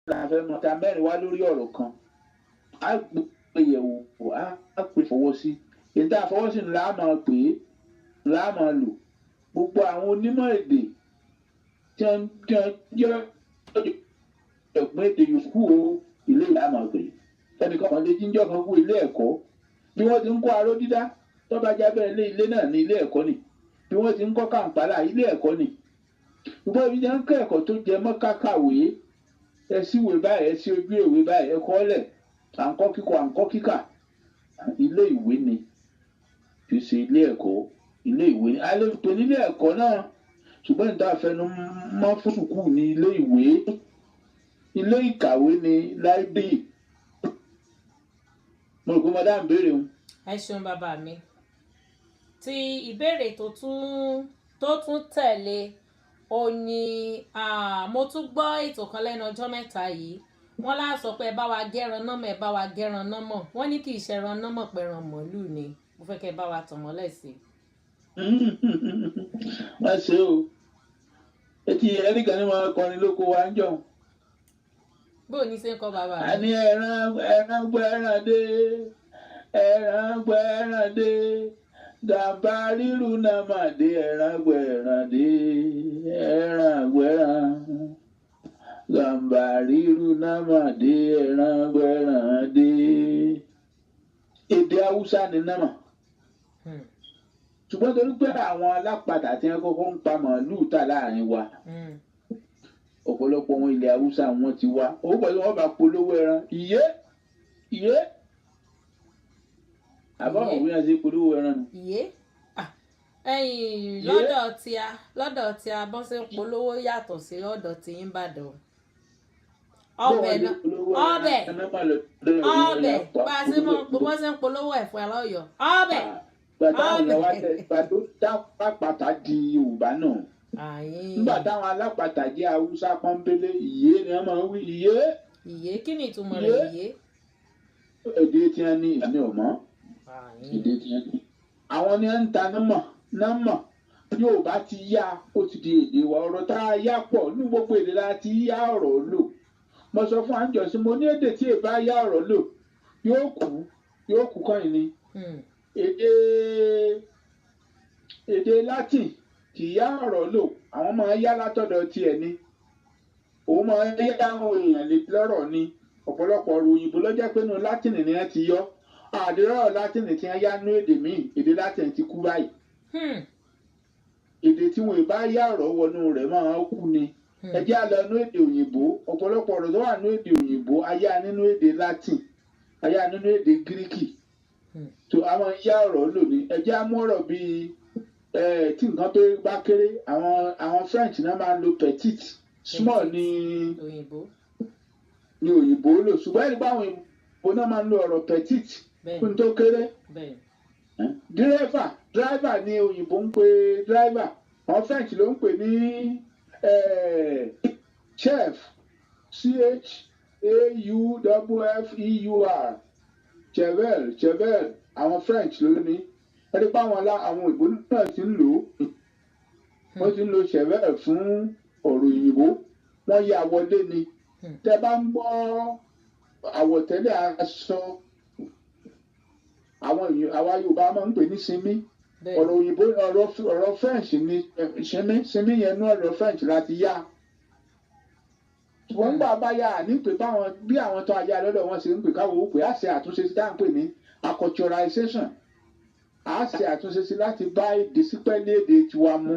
La fẹ́ mọ ta mẹ́rin wá lórí ọ̀rọ̀ kan, á gbé yẹ̀wò, á pè fọwọ́ sí èyí tá a fọwọ́ sí ńlá máa pè é, ńlá máa lò. Gbogbo àwọn onímọ̀ èdè tí wọ́n jẹ́ ọ̀gbìn èdè yòókù o, ilé ìlà máa pè é. Ẹnìkan kan lè jíjọ́ kan kú ilé ẹ̀kọ́ bí wọ́n ti ń kọ́ aró dídá, tó bá jábẹ́ ilé, ilé náà ní ilé ẹ̀kọ́ ni. Bí wọ́n ti ń kọ́ kàǹpálà, ilé ẹ̀kọ́ ni. Ṣùgbọ́n ibi tí wọ́n ń kọ́ ẹ̀kọ́ tó jẹ mọ́ kákàwé, ẹ síwèé báyìí, ẹ sí ojú ìwé báyìí, ẹ kọ́ lẹ̀, à ń kọ́ kíkọ, à ń kọ́ kíkà, ilé ìwé ni, kì í ṣe ilé ẹ̀kọ́. Ilé ìwé ni a lè pè nílé ẹ̀kọ́ náà, ṣùgbọ́n níta fẹnu mọ́ fún sùkúù ní ilé ìwé. Ilé ìkàwé ní library. Mo rò pé mo dáhùn béèrè o. Ẹ ṣeun, bàbá mi. Ti ìbéèrè tó tún tẹ̀lé ó ní, mo tún gbọ́ ètò kan lẹ́nu ọjọ́ mẹ́ta yìí. Wọ́n lá sọ pé ẹ bá wa gẹ́ran námọ̀, ẹ bá wa gẹ́ran námọ̀. Wọ́n ní kì í ṣẹran námọ̀, pẹ̀ràn màálù ni. Mo fẹ́ kẹ́ ẹ bá wa tàn mọ́lẹ̀ sí i. Wọ́n ṣe o, etí ẹnìkan ní wọn kọrin lóko wa ń jọ. Bó o ní ṣe ń kọ́, bàbá mi? Àní ẹran, ẹran gbẹ́ran dé, ẹran gbẹ́ran dé, gàmbá ríru náà mà dé, ẹran gbẹ́ran dé, ẹran gbẹ́ran, gàmbá ríru náà mà dé, ẹran gbẹ́ran dé. Èdè Haúsá ni námà, ṣùgbọ́n torí pé àwọn alápatà tí wọ́n kọ́kọ́ ń pa màálùú tà láàrin wa, ọ̀pọ̀lọpọ̀ wọn ilẹ̀ Haúsá wọn ti wá. Owó pẹ̀lú wọn bá polówó ẹran, ìyé ìyé àbáwọn òwe yẹn ṣe polówó ẹran nù. Ìyé. Ah, ẹ̀yin Ìyé. Lọ́dọ̀ tí a bọ́n ṣe ń polówó yàtọ̀ sí ọ̀dọ̀ tí ń bàdàn. Ọbẹ̀ náà, ọbẹ̀, ọbẹ̀ bá a ṣe mọ̀ bó ṣe ń polówó ẹ̀fọ́ ẹ̀ lọ́yọ̀ọ́, ọbẹ̀. Gbàtà àwọn èèyàn wá tẹ gbàtó tápàtà di Yorùbá náà. Àyín. Nígbà táwọn alápàtà jẹ́ Haúsá pọ́nbélé, ìyé ni wọ́n máa ń wí, ìyé. Ìyé, kí ni ìtumọ̀ rẹ̀, ìyé? Èdè tí wọ́n ní ìmí ò mọ̀. Èdè tí wọ́n ní, àwọn ni wọ́n ń ta nọ́mọ̀ nọ́mọ̀. Yorùbá ti yá, ó ti di èdè wa. Ọ̀rọ̀ tá a yá pọ̀ ní gbogbo èdè la ti yá ọ̀rọ̀ lò. Mo sọ fún àǹjọ̀sí, mo ní èdè tí èbá yá ọ̀rọ̀ lò, yóò kú, yóò kú kàn ní. Èdè Latin kì í yá ọ̀rọ̀ lò, àwọn máa yá látọ̀dọ̀ tiẹ̀ ni. Òun máa yá àwọn èèyàn lọ́rọ̀ ni. Ọ̀pọ̀lọpọ̀ ọ̀rọ̀ òyìnbó ló jẹ́ pé nínú Latin ni wọ́n ti yọ. Àdérọ̀ Latin tí wọ́n yá nú èdè míì, èdè Latin ti kú báyìí. Èdè tí wọn bá yá ọ̀rọ̀ wọnú rẹ̀ máa kú ni. Ẹ jẹ́ á lọ nú èdè òyìnbó. Ọ̀pọ̀lọpọ̀ ọ̀rọ̀ tó wà nú èdè òyìnbó, a yá nínú èdè Latin, a yá nínú èdè Gíríkì. Tó a máa ń yá ọ̀rọ̀ lò ní. Ẹ jẹ́ á mú ọ̀rọ̀ bíi tí nǹkan tó bá kéré, àwọn French náà máa ń lo petit, small ní òyìnbó. Ní òyìnbó lò, ṣùgbọ́n ẹ̀rí pé àwọn òyìnbó náà máa ń lo ọ̀rọ̀ petit fún tó kéré. Dírẹ́fà, driver ní òyìnbó ń pè driver, àwọn French ló ń pè ní chef, c h a u f f e u r, chevel, chevel, àwọn French ló ní. Ẹni pé àwọn òyìnbó náà ti ń lò ó, wọ́n ti ń lo chevel fún ọ̀rọ̀ òyìnbó, wọ́n yà wọlé ni. Tẹ́ bá ń gbọ́ àwọ̀tẹ́lẹ̀ aṣọ àwọn èèyàn, àwa Yorùbá máa ń pè ní sinmi. Ọ̀rọ̀ òyìnbó, ọ̀rọ̀ French ni sinmi. Sinmi yẹn ní ọ̀rọ̀ French láti yá. Wọ́n gbà bá yá ní pé báwọn bí àwọn tó ayá lọ́dọ̀ wọn ṣe ń pè káwọ́ ó pè á ṣe àtúnṣe sí tá à ń pè ní acculturation. Á ṣe àtúnṣe sí láti bá èdè sípẹ́lí èdè tiwa mu.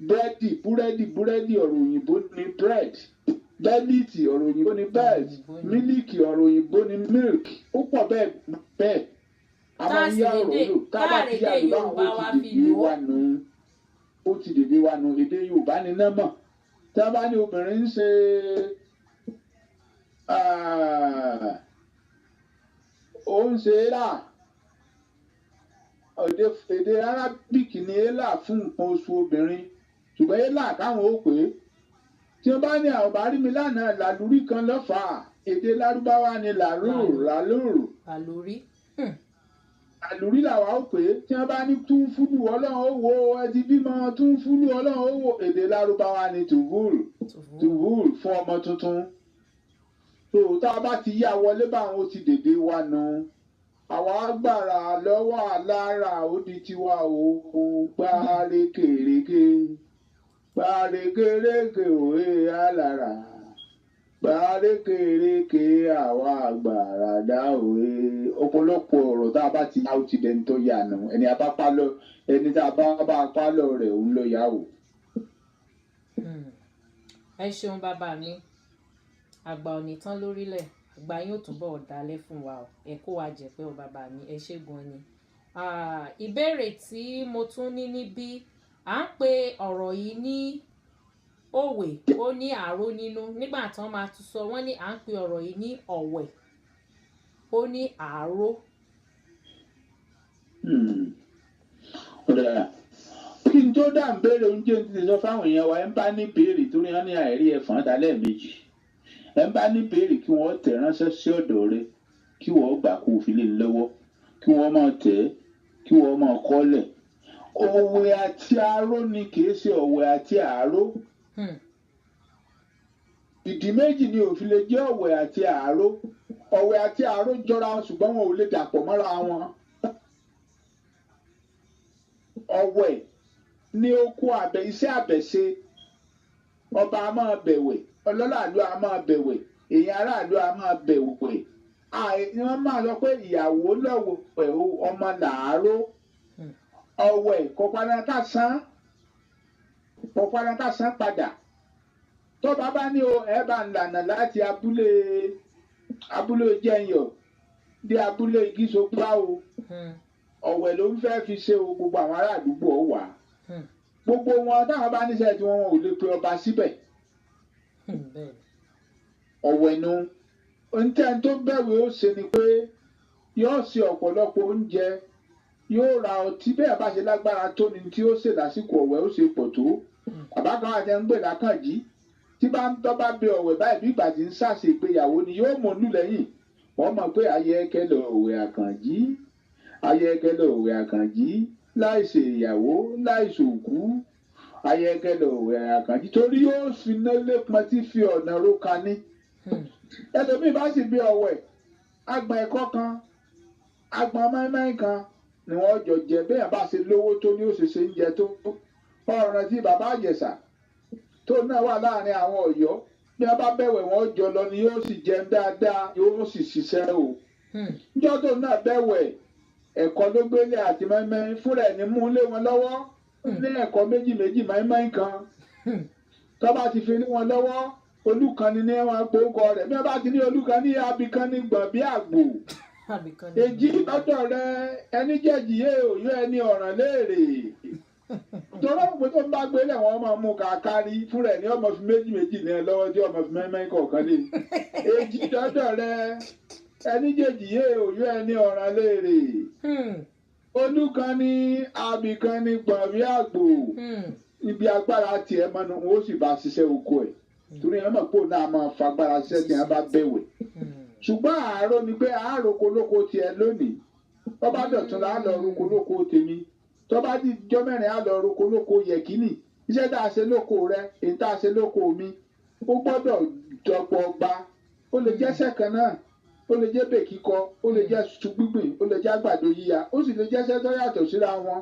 Búrẹ́dì, búrẹ́dì, búrẹ́dì, ọ̀rọ̀ òyìnbó ni bread. Bẹ́líìtì, ọ̀rọ̀ òyìnbó ni belt. Mílíkì, ọ̀rọ̀ òyìnbó ni milk. Ó pọ̀ bẹ́ẹ̀ bẹ́ẹ̀. A máa ń yá ọ̀rọ̀ lò. Tá a bá ti yá lò báwọn, ó ti dèdè wa nù, ó ti dèdè wa nù. Èdè Yorùbá ni náà mọ̀. Tí a bá ní obìnrin ń ṣe, ó ń ṣe é là, èdè Arabic ni éla fún nǹkan oṣù obìnrin, ṣùgbọ́n éla káwọn ó pè é. Tí wọ́n bá ní àwọn bá rí mi lánàá, làlúrí kan lọ́fàá, èdè Lárúbáwá ni làlúrù, làlúrù. Làlúrí. Làlúrí làwa ó pè é. Tí wọ́n bá ní tún fúlù, Ọlọ́run ó wo ẹ ti bímọ, tún fúlù, Ọlọ́run ó wo, èdè Lárúbáwá ni tùvúrù, tùvúrù fún ọmọ tuntun. Tó tá a bá ti yá wọlé báwọn ó ti dèdè wa nù. Àwa agbára lọ́wọ́ alára ó di tiwa o. Gbá rékèrèké, gbá rékèrèké òye alára, gbá rékèrèké àwa agbára dá òye. Ọ̀pọ̀lọpọ̀ ọ̀rọ̀ tá a bá ti yá ó ti dẹni tó yà nù. Ẹni a bá pálọ̀, ẹni tá a bá bá pálọ̀ rẹ̀ òun ló yá o. Ẹ ṣeun bàbá mi, àgbà ò ní tán lórílẹ̀, àgbà yóò túbọ̀ dalẹ̀ fún wa o. Ẹ kó wa jẹ̀pẹ́ o bàbá mi, ẹ ṣé gan ni. Ìbéèrè tí mo tún ní níbí, à ń pe ọ̀rọ̀ yìí ní òwe, ó ní àró nínú. Nígbà tí wọ́n máa tún sọ, wọ́n ní à ń pe ọ̀rọ̀ yìí ní ọ̀wẹ̀, ó ní àró. Ọ̀dà, kí n tó dá ń béèrè oúnjẹ ti sọ fáwọn èèyàn wa, ẹ ń bá ní béèrè torí wọn ní àìrí ẹ̀fọn dálẹ̀ méjì. Ẹ ń bá ní béèrè kí wọ́n tẹ̀ ránṣẹ́ sí ọ̀dọ̀ rẹ, kí wọ́n gbà kó fi lé lọ́wọ́, kí wọ́n máa tẹ̀ ẹ́, kí wọ́n máa kọ́lẹ̀. Òwe àti aró ni, kì í ṣe ọ̀wẹ̀ àti àáró. Ìdí méjì ni òfin lè jẹ́ ọ̀wẹ̀ àti àáró. Ọ̀wẹ̀ àti àáró jọra wọn ṣùgbọ́n wọn ò lè dàpọ̀ mọ́ra wọn. Ọ̀wẹ̀ ní oko àbẹ̀, iṣẹ́ àbẹ̀ṣe. Ọba a máa bẹ̀wẹ̀, ọlọ́làlú a máa bẹ̀wẹ̀, èèyàn aráàlú a máa bẹ̀wẹ̀. Wọ́n máa sọ pé ìyàwó lọ́wẹ̀ ọmọ làáró. Ọ̀wẹ̀ kò padà ká san, kò padà ká san padà. Tó bá bá ní o, ẹ bá ń lànà láti abúlé abúlé Jẹ́yọ̀ dé abúlé Ìgísọgbá o. Ọ̀wẹ̀ ló ń fẹ́ fi ṣe o, gbogbo àwọn ará àdúgbò ọ̀wà. Gbogbo wọn táwọn bá níṣẹ́ tí wọn ò lè pe ọba síbẹ̀. Ọ̀wẹ̀ nu. Ntẹ́ tó bẹ̀wẹ̀ ó ṣe ni pé yóò ṣe ọ̀pọ̀lọpọ̀ oúnjẹ, yóò ra ọtí. Bẹ́ẹ̀ bá ṣe lágbára tó ni tí ó ṣe lásìkò ọ̀wẹ̀ ó ṣe pọ̀ tó. Bàbá kan àti ẹ̀ ń gbè lákànjí tí bá ń tọ́ bá bẹ ọ̀wẹ̀ báyìí bí ìgbà tí ń ṣàṣe ìgbéyàwó ni yóò mọ̀ nù lẹ́yìn. Wọ́n mọ̀ pé ayẹkẹlẹ̀ ọ̀wẹ̀ àkànjí, ayẹkẹlẹ̀ ọ̀wẹ̀ àkànjí, láìṣe ìyàwó láìṣe òkú, ayẹkẹlẹ̀ ọ̀wẹ̀ àkànjí, torí yóò fi iná lépọn tí fi ọ̀nà róka ní. Ẹlòmíì bá sì bí ọ̀wẹ̀, agbọ̀n ẹ̀kọ́ kan, agbọ̀n mọ́ínmọ́ín kan ni wọ́n jọ jẹ. Bẹ́ẹ̀ bá ṣe lówó tó ní òṣèṣe ń jẹ tó. Ọ̀ràn tí bàbá Àjẹsà tó náà wà láàrin àwọn Ọ̀yọ́, bí wọ́n bá bẹ̀wẹ̀ wọ́n jọ lọ ni yóò sì jẹun dáadáa, yóò sì ṣiṣẹ́ o. Níjọ́ tó náà bẹ̀wẹ̀, ẹ̀kọ́ ló gbélé àti mọ́ínmọ́ín fúnra ẹ̀ ní mú lé wọn lọ́wọ́ ní ẹ̀kọ́ méjì méjì mọ́ínmọ́ín kan. Tó bá ti fi lé wọn lọ́wọ́, Olúkanni ní wọn gbóńgọ rẹ̀. Bí wọ́n bá ti ní Olúkanni, Abìkanni gbọ̀n bí àgbò. Èjì lọ́dọ̀ rẹ ẹni jẹ́jì yé òyò ẹni ọ̀ràn léèrè. Tọ́lá òpin tó ń bá gbélé wọn máa mú kàkárí fúnra ẹ̀ ní ọmọ fi méjì méjì ní ẹ lọ́wọ́ tí ọmọ fi mẹ́mẹ́ kọ̀ọ̀kan lé. Èjì lọ́dọ̀ rẹ ẹni jẹ́jì yé òyò ẹni ọ̀ràn léèrè. Olúkanni Abìkanni gbọ̀n bí àgbò. Ibi agbára tiẹ̀ mọ́nu wọn ó sì bá ṣiṣẹ́ oko ẹ̀. Torí ẹ mọ̀ pé òun náà máa fagbára ṣiṣẹ́ tí wọ́n bá bẹ̀wẹ̀. Ṣùgbọ́n àárọ̀ ni pé àárò kolóko tiẹ̀ lónìí. Tó bá dọ̀tún la á lọ roko lóko tèmi. Tó bá di jọ́ mẹ́rin á lọ roko lóko yẹ̀kínì. Iṣẹ́ tá a ṣe lóko rẹ, èyí tá a ṣe lóko mi, ó gbọ́dọ̀ dọ́gbọ́ gba. Ó lè jẹ́ iṣẹ́ kan náà, ó lè jẹ́ bè kíkọ, ó lè jẹ́ iṣu gbígbìn, ó lè jẹ́ àgbàdo yíya, ó sì lè jẹ́ iṣẹ́ tó yàtọ̀ síra wọn.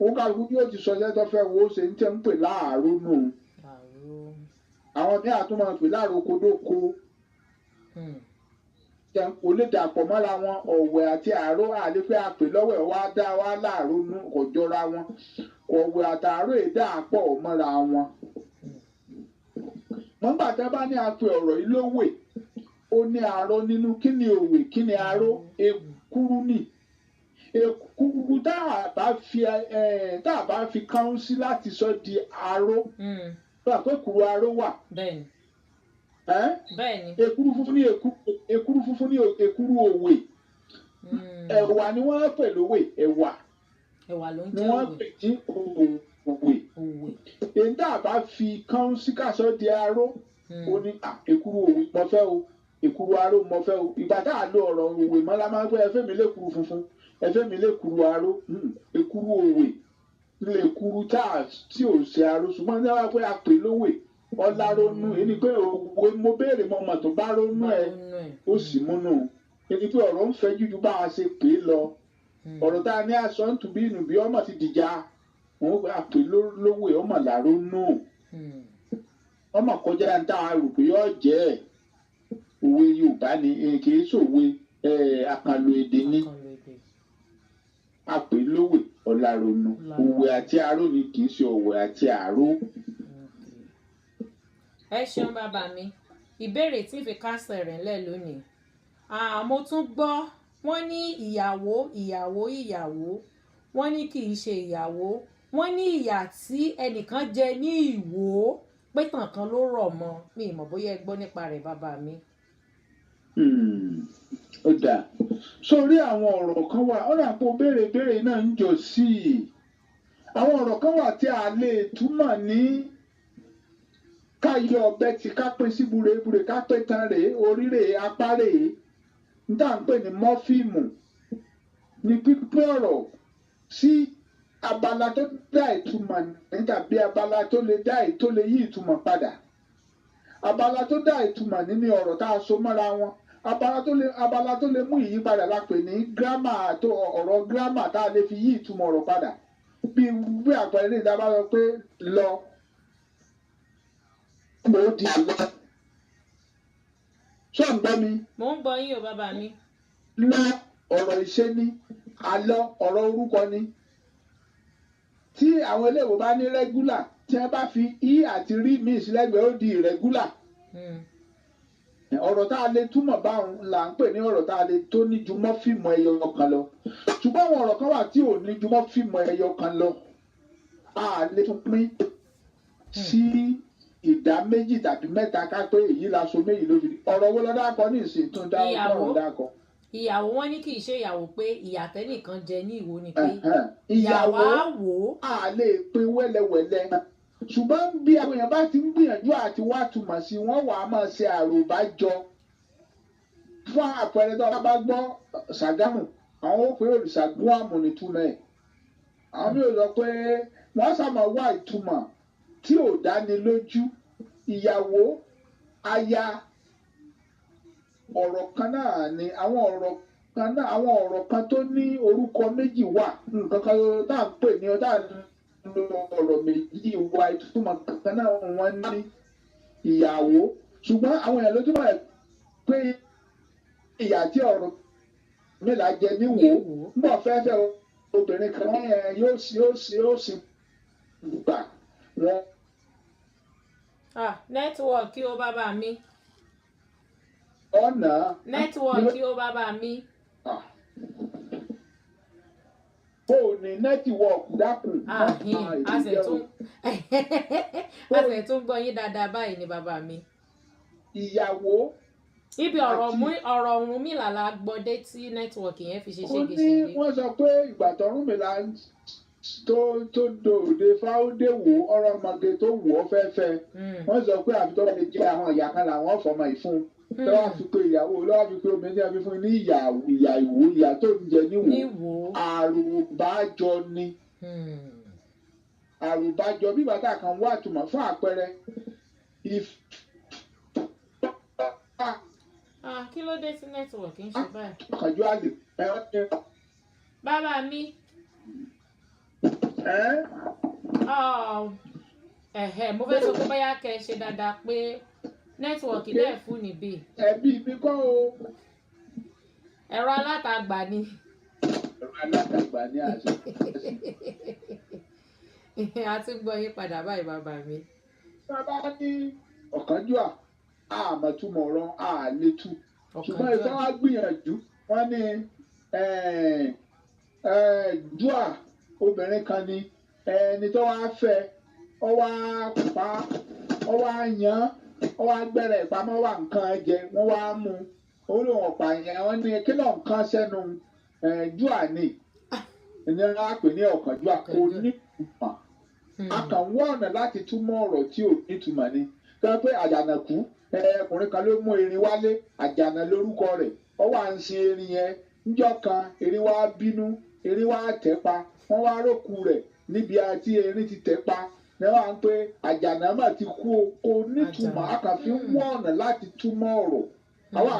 Òun kálukú yóò ti sọ iṣẹ́ tó fẹ́ wo ó ṣe ń tẹ́ ń pè láàárọ̀ nù. Àwọn míì àtún máa pè láàrókodóko. Kò lè dàpọ̀ mọ́ra wọn. Ọ̀wẹ̀ àti àárọ̀ àlefẹ́ àpè lọ́wẹ̀ wá dá wá láàárọ̀ nù, kò jọra wọn. Ọ̀wẹ̀ àtàárọ̀ èdè àpọ̀ mọ́ra wọn. Mọ́ngbà tá a bá ní àpè ọ̀rọ̀ yìí lówè, ó ní àárọ̀ nínú. Kí ni òwe? Kí ni àárọ̀? Èkúrú nì. Èkúrú tá a bá fi kán sí láti sọ di àárọ̀. Bá a pé kúrú aró wà. Bẹ́ẹ̀ni. Bẹ́ẹ̀ni. Èkúrú funfun ní èkúrú funfun ní èkúrú òwe. Ẹ̀wà ni wọ́n pè lówè, ẹ̀wà. Ẹ̀wà ló ń jẹ́ òwe. Ni wọ́n pè ní òwe. Èyí tá a bá fi kán sí káṣọ di aró, ó ní èkúrú òwe mo fẹ́ o, èkúrú aró mo fẹ́ o. Ìgbà tá a lo ọ̀rọ̀ òwe mọ́ la máa ń pẹ́ ẹ fẹ́ mi lékúrú funfun, ẹ fẹ́ mi lékúrú aró, èkúrú òwe. Lè kúrú tá a tí ò ṣe aró, ṣùgbọ́n ní wọ́n pé a pè lówè, Ọlárónú ẹni pé òwe mo béèrè mo mọ̀ tó bá rónú ẹ ó sì múnú ẹni pé ọ̀rọ̀ ń fẹ́ jújú bá a ṣe pè é lọ. Ọ̀rọ̀ tá a ní aṣọ ń tùbí ìnù bí ọmọ ti dìjà òun pé àpè lówó ẹ̀ ọmọ làrónú ọmọ kọjá ń tá a rò pé yọ jẹ́ ẹ̀. Òwe Yorùbá ni kì í ṣòwe àkànlò èdè ni. Àpè lówè ọ̀làrónú. Òwe àti aró ni, kì í ṣe òwe àti àró. Ẹ ṣeun bàbá mi. Ìbéèrè tí ń fi kásẹ̀ rẹ̀ ńlẹ̀ lónìí. Mo tún gbọ́ wọ́n ní ìyàwó ìyàwó ìyàwó, wọ́n ní kì í ṣe ìyàwó, wọ́n ní ìyà tí ẹnìkan jẹ ní Ìwó pé tàn kan ló rọ̀ mọ́. Mi ì mọ̀ bóyá ẹ gbọ́ nípa rẹ̀ bàbá mi. Ó dáa. Sórí àwọn ọ̀rọ̀ kan wà, ọ̀rọ̀ àpò béèrè béèrè náà ń jọ sí i. Àwọn ọ̀rọ̀ kan wà tí a lè túmọ̀ ní ká yọ ọ̀bẹ tí ká pín sí burebure, ká pé tán rèé, orí rèé, apá rèé. N tá à ń pè ní mọ́fíìmù ní pípín ọ̀rọ̀ sí abala tó dá ìtumọ̀ ní tàbí abala tó lè dá tó lè yí ìtumọ̀ padà. Abala tó dá ìtumọ̀ ní ní ọ̀rọ̀ tá a so mọ́ra wọn. Abala tó lè mú ìyípadà la pè ní gírámà, tó ọ̀rọ̀ gírámà tá a lè fi yí ìtumọ̀ ọ̀rọ̀ padà. Bí àpẹẹrẹ ní ìdá bá sọ pé lọ, mo di àlọ́. Ṣé ò ń gbọ́ mi? Mò ń gbọ́ yín o bàbá mi. Lọ ọ̀rọ̀ ìṣe ni, àlọ́ ọ̀rọ̀ orúkọ ni. Tí àwọn eléwo bá ní rẹ́gúlà, tí wọ́n bá fi í àti rí míì sí lẹ́gbẹ̀ẹ́ ó di ìrẹ́gúlà. Ọ̀rọ̀ tá a lè túmọ̀ báwọn là ń pè ní ọ̀rọ̀ tá a lè tó ní ju mọ́fíìmù ẹyọ kan lọ. Ṣùgbọ́n àwọn ọ̀rọ̀ kan wà tí ò ní ju mọ́fíìmù ẹyọ kan lọ. A lè tún pín sí ìdá méjì tàbí mẹ́ta ká pé èyí la so méjì ló fi di. Ọ̀rọ̀ wo lọ dákọ ní ìsìn tún dá ọ̀rọ̀ dákọ? Ìyàwó wọn ní kì í ṣe ìyàwó pé ìyà tẹ́nìkan jẹ ní Ìwó ni pé ìyàwó àwò. A lè pín wẹ́lẹ́wẹ́lẹ́. Ṣùgbọ́n bí àwọn èèyàn bá ti ń gbìyànjú àti wá túmọ̀ sí wọ́n wà á máa ṣe àròbájọ. Fún àpẹẹrẹ tó bá gbọ́ Ṣàgámù, àwọn ó pé òrìṣàgún àmù nítumọ̀ ẹ̀. Àwọn mi ò sọ pé wọ́n sàmọ̀ wá ìtumọ̀ tí ò dáni lójú. Ìyàwó, aya, ọ̀rọ̀ kan náà ni àwọn ọ̀rọ̀ kan náà, àwọn ọ̀rọ̀ kan tó ní orúkọ méjì wà. Nǹkan kan tá à ń pè ní tá à ń lo ọ̀rọ̀ méjì wà, ìtumọ̀ kan náà wọ́n ní ìyàwó. Ṣùgbọ́n àwọn èèyàn ló túmọ̀ ẹ̀ pé ìyà tí ọ̀rọ̀ mélàá jẹ níwò ń bọ̀ fẹ́fẹ́ obìnrin kan yóò sì gbà wọ́n. Nẹ́tíwọ̀kì ó bàbá mi. Ọ̀nà. Nẹ́tíwọ̀kì ó bàbá mi. Bó o ní nẹ́tíwọ̀kì dákun. A sì tún gbọ́ yín dáadáa báyìí ni bàbá mi. Ìyàwó. Ibi ọ̀rọ̀ Ọ̀rúnmìlà la gbọ́ dé tí nẹ́tíwọ̀kì yẹn fi ṣe ségesège. Ó ní wọ́n sọ pé ìgbà tọ́rúnmìlà tó dòde fáwọdé wò ọ̀rọ̀ ọmọge tó wù ọ́ fẹ́fẹ́. Wọ́n sọ pé àfi tó bá lè jẹ́ àwọn ìyá kan làwọn fọmọ ìfún. Lọ́wọ́ fi pé ìyàwó, lọ́wọ́ fi pé obìnrin tí a fi fún ní ìyà Ìwó, ìyà tó ń jẹ níwò. Àròbájọ ni. Àròbájọ bí bàtà kan wà túmọ̀ fún àpẹẹrẹ. Kí ló dé sí nẹ́tíwọ̀kì ń ṣe báyìí? Ọ̀kánjú àlè. Bàbá mi. Mo fẹ́ sọ pé bóyá kẹ́ ẹ ṣe dáadáa pé nẹ́tíwọ̀kì náà fún níbí. Ẹbí mi kọ́ o. Ẹ̀rọ alátagbà ni. Ẹ̀rọ alátagbà ni àṣẹ. A ti gbọ́ yín padà báyìí bàbá mi. Bàbá ní ọ̀kánjúà, àmọ̀túmọ̀ ọ̀rọ̀ àlétú. Ṣùgbọ́n ìfẹ́ wa gbìyànjú, wọ́n ní dúà obìnrin kan ni ẹni tó wá fẹ́, ọ wá pa, ọ wá yan, ọ wá gbẹ́rẹ̀ ìpamọ́ wá nǹkan jẹ, wọ́n wá mú un ó lóun ọ̀pá yẹn, wọ́n ní kí ló nǹkan sẹ́nu dúà ni ní wọ́n á pè ní ọ̀kánjúà. Kò ní ìtumọ̀. A kàn wọ́n ọ̀nà láti túmọ̀ ọ̀rọ̀ tí ò ní ìtumọ̀ ni. Sọ pé àjànàkú, ọkùnrin kan ló mú erin wálé, àjànà lórúkọ rẹ̀, ó wá ń sin erin yẹn. Níjọ́ kan erin wá bínú, erin wá tẹ̀ pa, wọ́n wá rókù rẹ̀ níbi àti erin ti tẹ̀ pa. Ní wọ́n á ń pé àjànà mà ti kú o, kò nítumọ̀. Àjànà. A kàn fi ń wọ́ ọ̀nà láti túmọ̀ ọ̀rọ̀. Àwa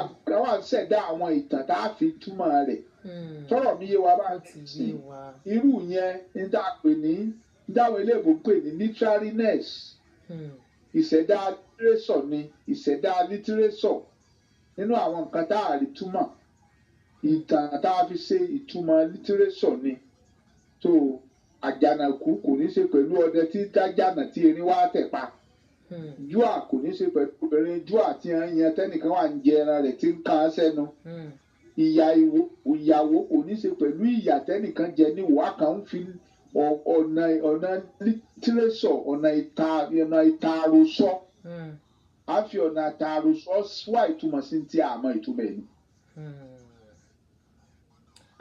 ń ṣẹ̀dá àwọn ìtàn tá a fi túmọ̀ rẹ̀. Tọ́rọ̀ mi yé wa bá Ó ti yé wa. Irú yẹn ní tá a pè ní, dáwọn eléèbó pè ní literariness. Ìṣẹ̀dá lítírésọ̀ ni, ìṣẹ̀dá lítírésọ̀ nínú àwọn nǹkan tá a rí túmọ̀, ìtàn tá a fi ṣe ìtumọ̀ lítírésọ̀ ni. Tó àjànàkú kò ní ṣe pẹ̀lú ọdẹ tí dájànà tí erin wá tẹ̀ pa. Júà kò ní ṣe pẹ̀lú obìnrin júà tí ń yan tẹ́nìkan wà ń jẹ ẹran rẹ̀ tí ń kan án sẹ́nu. Ìyà ìwò ìyàwó kò ní ṣe pẹ̀lú ìyà tẹ́nìkan jẹ ní wàá kan ń fi ọ̀nà lítírésọ̀, ọ̀nà ìta, ọ̀nà ìta àròsọ. A fi ọ̀nà ìta àròsọ wá ìtumọ̀ sí ti àmọ́ ìtumọ̀ ẹ̀ ni.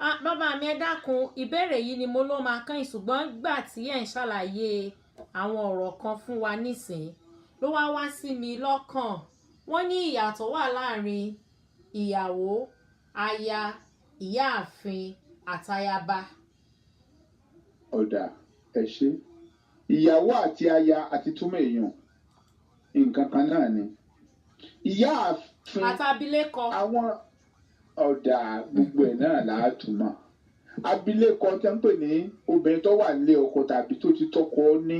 Ah, bàbá mi, ẹ dákun, ìbéèrè yìí ni mo ló máa kàn, ṣùgbọ́n gbà tí ẹ̀ ń ṣàlàyé àwọn ọ̀rọ̀ kan fún wa nísìn ló wá wá sí mi lọ́kàn. Wọ́n ní ìyàtọ̀ wà láàrin ìyàwó, aya, ìyáàfin àtayaba. Ọ̀dà, ẹ ṣe. Ìyàwó àti aya àti túmọ̀ èèyàn nǹkan kan náà ni. Ìyáàfin àtàbílẹ̀kọ. Àwọn ọ̀dà gbogbo ẹ̀ náà là á túmọ̀. Abilékọ tẹ́ ń pè ní obìnrin tó wà nílé ọkọ tàbí tó ti tọkọ ní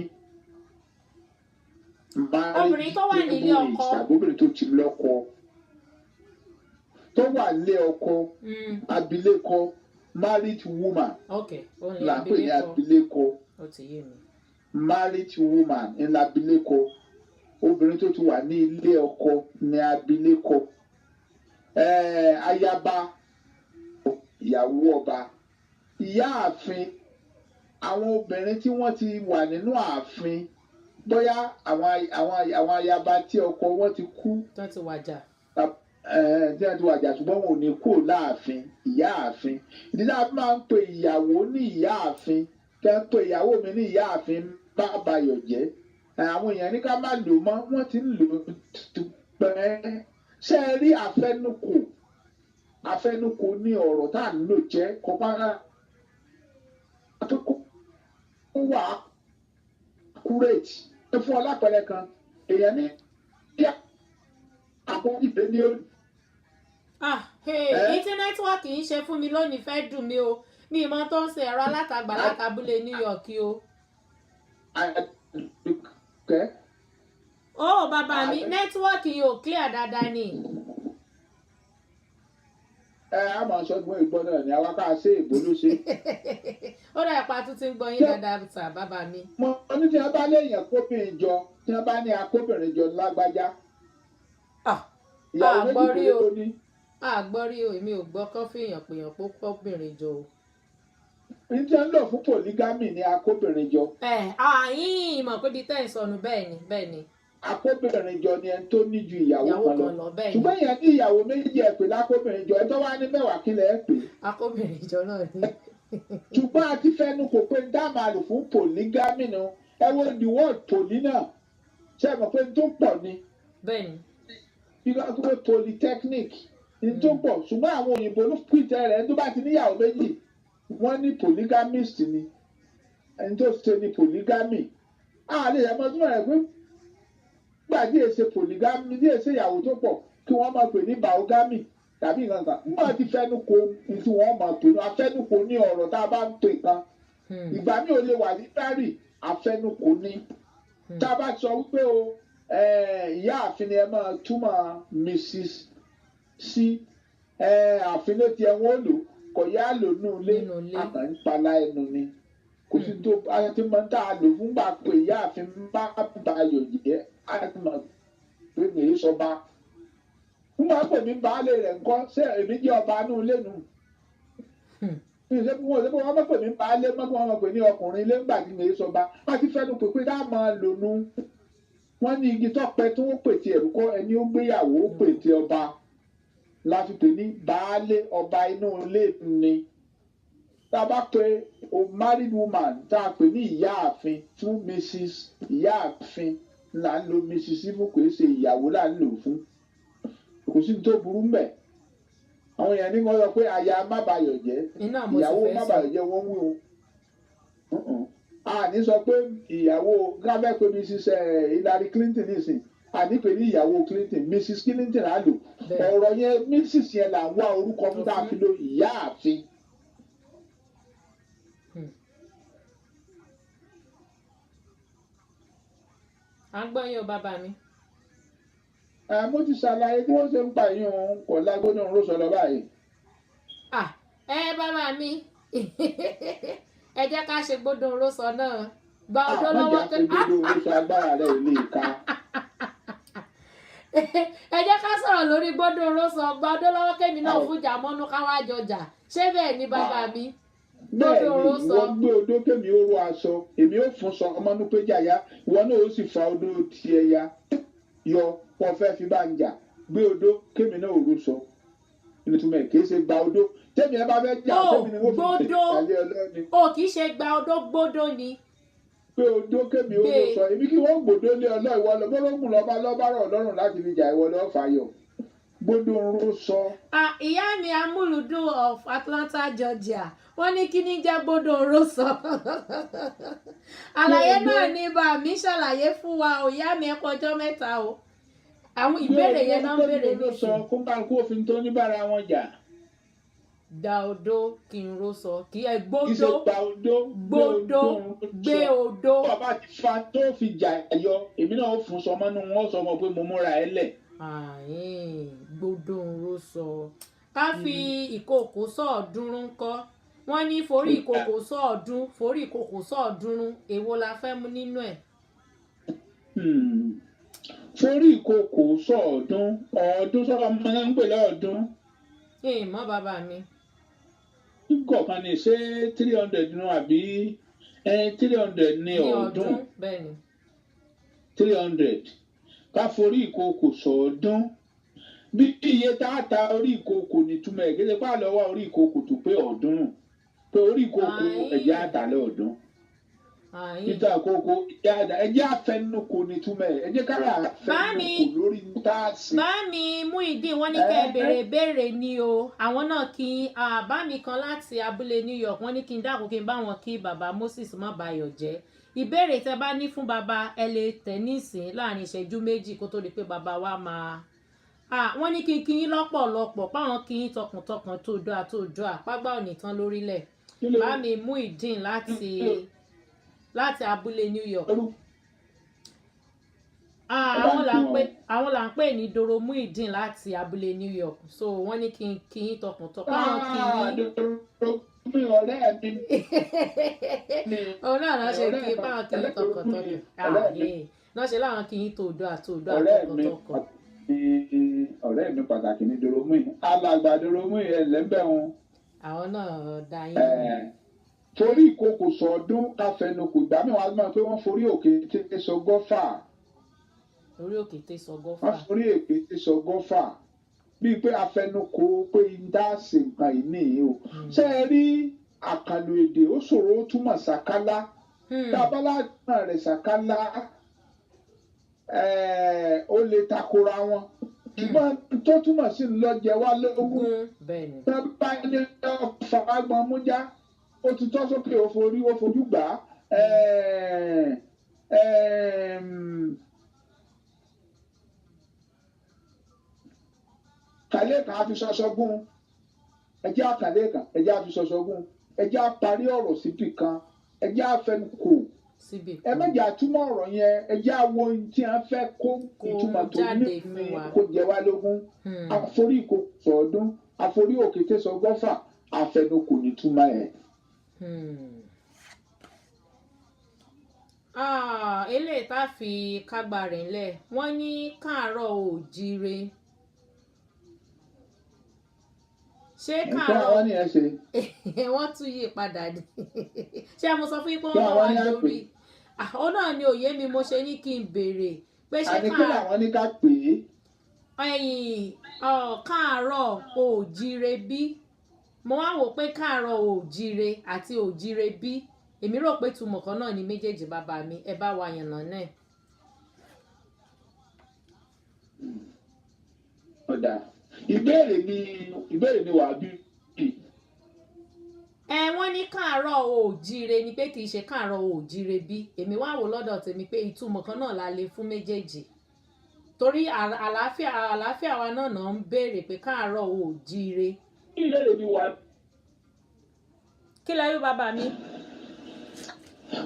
Obìnrin tó wà nílé ọkọ. Tàbí obìnrin tó ti lọ́kọ tó wà nílé ọkọ. Abilékọ, married woman Ok, òun ni là ń pè ní abilékọ. Abilékọ. Ó ti yé mi. Married woman ńlá abilékọ. Obìnrin tó ti wà ní ilé ọkọ ní abilékọ. Ayaba, ìyàwó ọba. Ìyáàfin, àwọn obìnrin tí wọ́n ti wà nínú ààfin, bóyá àwọn ayaba tí ọkọ wọn ti kú tó ti wàjà. Tí wọ́n ti wàjà, ṣùgbọ́n wọn ò ní kúrò láàfin, ìyáàfin. Ìdí tá a fi máa ń pe ìyàwó ní ìyáàfin, kẹ́ ń pe ìyàwó mi ní ìyáàfin bá bayọ̀ jẹ́. Àwọn èèyàn ní ká má lò mọ́, wọ́n ti ń lò ó tipẹ́. Ṣé ẹ rí àfẹnukò? Àfẹnukò ní ọ̀rọ̀ tá à ń lò jẹ́ kọ́pá tó kó wà accurate. Ẹ fún ọ lápẹẹrẹ kan, èèyàn ní kí àpò ìgbé ní ó Ah, hey, ìtí network ń ṣe fún mi lónìí fẹ́ dùn mí o. Mi ì mọ tó ń ṣe ẹ̀rọ alátagbà látàbúlé New York o. Àdùkẹ́. Ó bàbá mi, network yìí ò clear dáadáa ni. Ẹ á máa sọ fún ìgbọ́ náà ni àwa ká ṣe èbó ló ṣe. Ó dà, ipa tún ti ń gbọ́ yín dáadáa sà, bàbá mi. Mo ní tí wọ́n bá léèyàn kóbìnrin jọ, tí wọ́n bá ní akóbìnrin jọ lágbájá, Ah, ìyàwó Ah, méjì gbọ́ rí péré o. ló ní. Àgbọ́ rí o, èmi ò gbọ́ kán fìyàn pèèyàn pé kọ́bìnrin jọ o. Ní tí wọ́n ń lò fún polygamy ní akóbìnrin jọ. Ẹ àyìn mọ̀ pé bíi tẹ́ ẹ̀ sọnù, bẹ́ẹ̀ ni, bẹ́ẹ̀ ni. Akóbìnrin jọ ni ẹni tó ní ju ìyàwó ìyàwó kan lọ. kan lọ, bẹ́ẹ̀ ni. Ṣùgbọ́n èèyàn ní ìyàwó méjì, ẹ̀ pé lákóbìnrin jọ. Ẹ tó wá ní 10, kí lẹ̀ ẹ́ pè? Akóbìnrin jọ náà ni. Ṣùgbọ́n a ti fẹnu kò pé dá máa lò fún polygamy nu. Ẹ wo the word poly náà, ṣe é mọ̀ pé tó pọ̀ ni? Bẹ́ẹ̀ ni. Bí wọ́n pé polytechnic ní tó pọ̀, ṣùgbọ́n àwọn òyìnbó ló pìtẹ́ rẹ̀. Ẹni tó bá ti níyàwó méjì, wọ́n ní polygamist ni ẹni tó ṣe ní polygamy. A lè yẹ mọ́ túmọ̀ rẹ̀ pé gbà tí èsè polygamy, tí èsè ìyàwó tó pọ̀, kí wọ́n máa pè ní biogamy tàbí nǹkan kan. Nígbà tí fẹnukò ní tí wọ́n máa pè ní afẹnukò ní ọ̀rọ̀ tá a bá ń pè kan. Ìgbà mi ò lè wà ní bárì, afẹnukò ní. Tá a bá sọ wípé o ìyáàfin ni ẹ máa túmọ̀ Mrs sí, ààfin ló tiẹ̀ wọ́n lò, kò yá lò nù ilé. Nínú ilé. Àkàn ń pala ẹnu ni, kò sí tó a ti mọ tá a lò fún gbà pé ìyáàfin bá bayọ̀ jẹ́, a ti mọ̀ pé kì í sọba. N máa pè mí baálé rẹ̀ ńkọ́? Ṣé èmi jẹ́ ọba inú ilé nu? Mi ò ṣe bí wọ́n ṣe bí wọ́n máa pè mí baálé mọ́, kí wọ́n máa pè ní ọkùnrin ilé ńgbà tí mi ì sọba. Wọ́n ti fẹ́nu pè pé dá máa lò nu. Wọ́n ní igi tọ́pẹ tó ń pè tí ẹ̀rù kọ́, ẹni ó gbéyàwó ó pè tí ọba la fi pè ní baálé, ọba inú ilé ni. Tá a bá pe o married woman, tá a pè ní ìyáàfin fún Mrs, ìyáàfin là ń lo Mrs fún, kò í ṣe ìyàwó là ń lò fún. Kò sí ní tó burú mbẹ̀. Àwọn èèyàn ní wọ́n sọ pé aya má bayọ̀ jẹ́, Iná mo sì ìyàwó fẹ́ má sọ. bayọ̀ jẹ́, wọ́n wí o. A ní sọ pé ìyàwó gábẹ́ pé Mrs Hillary Clinton nísìn, a ní pé ní ìyàwó Clinton, Mrs Clinton á lò. Ọ̀rọ̀ yẹn, Mrs yẹn là ń wá orúkọ fún tá a fi lo ìyáàfin. À ń gbọ́ yín o bàbá mi. Mo ti ṣàlàyé bí wọ́n ṣe ń pa ìyún òun kò lágbóná òun ló sọ lọ báyìí. Ẹ bàbá mi, ẹ jẹ́ ká ṣe gbódò rósọ náà gba ọdọ́ lọ́wọ́ Má jà ṣe gbódò rósọ, agbára rẹ̀ ò lè ka. Ẹ jẹ́ ká sọ̀rọ̀ lórí gbódò rósọ, gba ọdọ́ lọ́wọ́ kémi náà fújà mọ́nú káwá jọjà. Ṣé bẹ́ẹ̀ ni bàbá mi? Bẹ́ẹ̀ ni, ìwọ gbé odó kémi ó ró aṣọ, èmi ó fún sọ ọmọnú pé jàyà, ìwọ náà ó sì fa odó tiẹ̀ ya yọ wọ́n fẹ́ fi bá ń jà. Gbé odó kémi náà ó ró sọ, nítumọ̀ ẹ̀ kì í ṣe gba odó tẹ́mi ẹ bá fẹ́ jà tẹ́mi ni wọ́n fi tẹ̀lé ọlọ́ni. O kì í ṣe gba odó, gbódó ni. Pé odó kémi ó ló sọ, èmi kí wọ́n gbòdó lé ọlọ́, ìwọ lọ bọ́lọ́gùn lọ́ba lọ́ba rọ̀ lọ́rùn láti fi jà, ìwọ lọ́ọ́ fàyọ̀ gbódó ń ró sọ. Ìyá mi Amúlùdún of Atlanta, Georgia, wọ́n ní kí ní jẹ́ gbódò ń ró sọ. Àlàyé náà ni bá mi ṣàlàyé fún wa. Ìyá mi, ẹ kú ọjọ́ mẹ́ta o. Àwọn ìbéèrè yẹn náà ń béèrè nísìnyí. Kó bá kó òfin tó ní bára wọn jà. Gba odó kí n ro sọ, kí ẹ gbódó gbódó gbé odó. Tó bá ti fa tó fi jà yọ, èmi náà ó fún sọmọ nínú wọn, sọmọ pé mo múra ẹ lẹ̀. Gbódò ń ro sọ. Ká fi ìkòkò sọ̀ọ́dúnrún kọ́, wọ́n ní forí ìkòkò sọ̀ọ́dún, forí ìkòkò sọ̀ọ́dúnrún, èwo la fẹ́ mú nínú ẹ̀? Forí ìkòkò sọ̀ọ́dún, ọ̀ọ́dún sọ̀rọ̀ máa ń pè lọ́ọ̀dún. Ìmọ̀ bàbá mi. Kọ̀ọ̀kan ní ṣé 300 nù àbí 300 ní ọ̀ọ́dún. 300 ká forí ìkòkò sọ̀ọ́dún, bí iye tá a ta orí ìkòkò nítumọ̀ ẹ̀ kéde pàlọ́ wá orí ìkòkò tó pé ọ̀ọ́dúnrún, pé orí ìkòkò ẹ̀jẹ̀ àtàlẹ́ ọ̀ọ́dún. Níta àkókò ẹ̀jẹ̀ àfẹnukò nítumọ̀ ẹ̀, ẹ̀jẹ̀ kára àfẹnukò lórí táàsì. Bá mi Muyideen, wọ́n ní kẹ́ ẹ béèrè béèrè ni o. Àwọn náà kí bá mi kan láti abúlé New York, wọ́n ní kí n dákun kí n bá wọn kí bàbá Moses má bayọ̀ jẹ́. Ìbéèrè tẹ́ bá ní fún bàbá ẹ lè tẹ̀ nísìn láàrin ìṣẹ́jú méjì kó tó di pé bàbá wa máa. Wọ́n ní kí n kí yín lọ́pọ̀lọpọ̀, páwọn kí yín tọkàntọkàn tó dọ́ àtòjọ́ àpágbá òní tán lórílẹ̀. Bá mi Muyideen láti abúlé New York. Àwọn là ń pè ní Doro Muyideen láti abúlé New York. So wọ́n ní kí n kí yín tọkàntọkàn. Páwọn kí yín. Ọ̀rẹ́ mi. Òun náà náà ṣe kí páwọn kí yín tọkàntọkàn. Náà ṣe láwọn kí yín tòódọ́ àtòódọ́ àtọkàntọkàn. Ọ̀rẹ́ mi pàtàkì ní Doro Muyideen, alàgbà Doro Muyideen lẹ́ńbẹ̀ wọn. Àwọn náà dá yín. Forí ìkòkò sọ̀ọ́dún káfẹnukò, ìgbà mi wàá mọ̀ pé wọ́n forí òkè tí sọ gọ́fà. Orí òkè tí sọ gọ́fà. Wọ́n forí òkè tí sọ gọ́fà bíi pé afẹnukò pé ń dá sí nǹkan yìí nìyí o. Ṣé ẹ rí àkàlò èdè ó ṣòro ó túmọ̀ sàkálá. Tábàlá náà rẹ̀ sàkálá ó lè takora wọn. Ṣùgbọ́n tó túmọ̀ sí lọ́jẹ̀ wá lógún. Tábà ní ọ̀fà agbọ̀n mújá, ó ti tọ́ sókè, ó forí ó fojú gbà á. Kàlẹ́ kan á fi ṣọṣọ gún, ẹjẹ́ àkàlẹ́ kan ẹjẹ́ á fi ṣọṣọ gún, ẹjẹ́ á parí ọ̀rọ̀ síbì kan, ẹjẹ́ á fẹnu kò, ẹ má jẹ́ àtúmọ̀ ọ̀rọ̀ yẹn, ẹjẹ́ á wo ohun tí a fẹ́ kó ìtumọ̀ tó ní kó jẹ wá lógún. Àforí ìkòkò sọ̀ọ́dún, àforí òkété sọ gọ́fà, àfẹnukò nítumọ̀ ẹ̀. Eléyìí tá a fi kágbá rẹ̀ ńlẹ̀, wọ́n ní káàárọ̀ oòjíire. Ṣé káàárọ̀ wọ́n tún yí padà ní? Ṣé mo sọ fún yín pé wọ́n bá wà lórí àwọn náà ni òye mi, mo ṣe ní kí n béèrè pé ṣé káàárọ̀ oòjíire bí? Mo wá wò pé káàárọ̀ oòjíire àti oòjíire bí, èmi rò pé túmọ̀ kan náà ni méjèèjì. Bàbá mi, ẹ bá wa yànnà náà. Ọ̀dà ìbéèrè ni wàá bí. Ẹ wọ́n ní káàárọ̀ oòjíire ni pé kì í ṣe káàárọ̀ oòjíire bí. Èmi wá wò lọ́dọ̀ tèmi pé ìtumọ̀ kan náà la lè fún méjèèjì, torí àlàáfíà wa náà náà ń béèrè pé káàárọ̀ oòjíire. Kí ìbéèrè mi wà? Kí lẹ rí bàbá mi?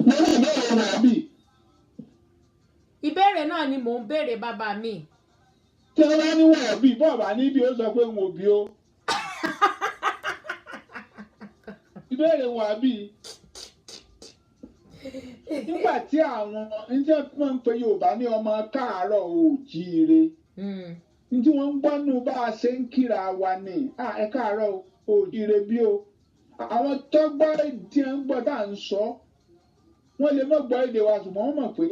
Mo ní ìbéèrè wà bí. Ìbéèrè náà ni mò ń béèrè bàbá mi. Tí wọ́n bá ní wà bí, bọ́ọ̀ bá níbi ó sọ pé n ò bí o. Ìbéèrè wà bí. Nígbà tí àwọn ní tí wọ́n ń pe Yorùbá ní ọmọ káàárọ̀ oòjíire, ní tí wọ́n ń gbọ́ nù bá a ṣe ń kíra wa ni, ẹ káàárọ̀ oòjíire bí o. Àwọn tó gbọ́ tí wọ́n ń gbọ́ tá à ń sọ, wọ́n lè má gbọ́ èdè wa ṣùgbọ́n wọ́n mọ̀ pé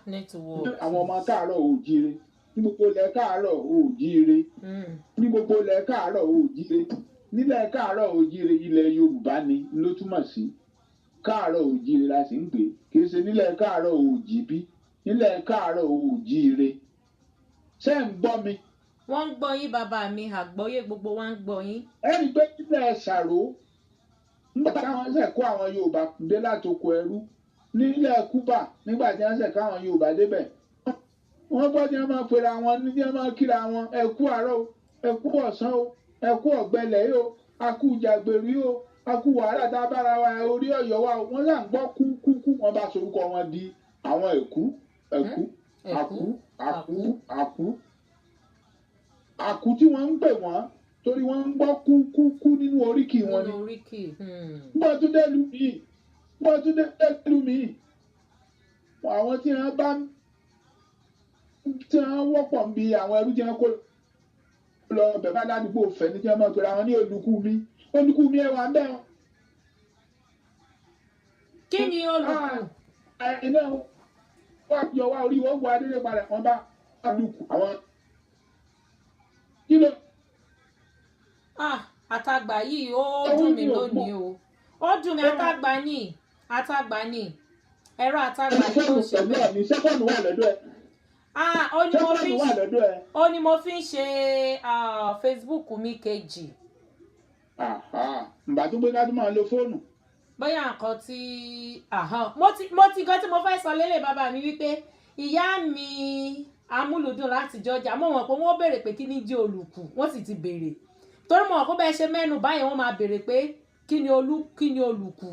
network. Àwọn ọmọ káàárọ̀ oòjíire ní gbogbo ilẹ̀ káàárọ̀ oòjíire, ní gbogbo ilẹ̀ káàárọ̀ oòjíire, nílẹ̀ káàárọ̀ oòjíire ilẹ̀ Yorùbá ni ló túmọ̀ sí. Káàárọ̀ oòjíire la sì ń pè, kì í ṣe nílẹ̀ káàárọ̀ oòjíbí, nílẹ̀ káàárọ̀ oòjíire. Ṣé ń gbọ́ mi? Wọ́n ń gbọ́ yín bàbá mi, àgbọ́yé gbogbo wa ń gbọ́ yín. Ẹ rí i pé nílẹ̀ Ṣàró, nígbà táwọn ṣẹ̀ kó àwọn Yorùbá dé láti oko ẹrú, nílẹ̀ Kúbà nígbà tí wọ́n ṣẹ̀ kó àwọn Yorùbá débẹ̀, wọ́n gbọ́ tí wọ́n máa pera wọn, ní tí wọ́n máa kíra wọn, ẹ kú àárọ̀ o, ẹ kú ọ̀sán o, ẹ kú ọ̀gbẹlẹ̀ yìí o, a kú jàgbèrú yìí o, a kú wàhálà tá a bára wa orí Ọ̀yọ́ wa o. Wọ́n là ń gbọ́ kú kú kú, wọ́n bá sorúkọ wọn di àwọn ẹ̀kú ẹ̀kú àkú àkú àkú àkú tí wọ́n ń pè wọ́n torí wọ́n ń gbọ́ kú kú kú nínú oríkì wọn ni. Gbọ́ tún dé lu mi, gbọ́ tún dé lu mi. Àwọn tí wọ́n bá tí wọ́n wọ́pọ̀ ń bi àwọn ẹrú tí wọ́n kó lọ bẹ̀rẹ̀ bá ládùúgbò fẹ́ ní tí wọ́n máa pera wọn ní olùkú mi, olùkú mi ẹ̀ wà ń bẹ̀. Kí ni olùkú? Iná wà yọ wá orí wọn wọ adélé padà wọn bá lùkù àwọn. Kí ló? Àtàgbà yìí ó dùn mí lónìí o, ó dùn mí. Àtàgbà ní, àtàgbà ní, ẹ̀rọ àtàgbà yìí ló ṣe bẹ́ẹ̀. Sẹ́kọ̀nù wà lọ́dọ̀ ẹ̀. Ó ní mo fi ń ṣe Facebook mi kejì. Ǹbà tó gbé ká tó máa lo fóònù. Bóyá nǹkan tí mo ti nǹkan tí mo fẹ́ sọ lélẹ̀ bàbá mi wípé ìyá mi amúlùdùn láti Georgia, mo mọ̀ pé wọ́n béèrè pé kí ni jẹ́ olùkù, wọ́n sì ti béèrè torí mo mọ̀ pé bẹ́ẹ̀ ṣe mẹ́nu báyìí wọ́n máa béèrè pé kí ni olùkù.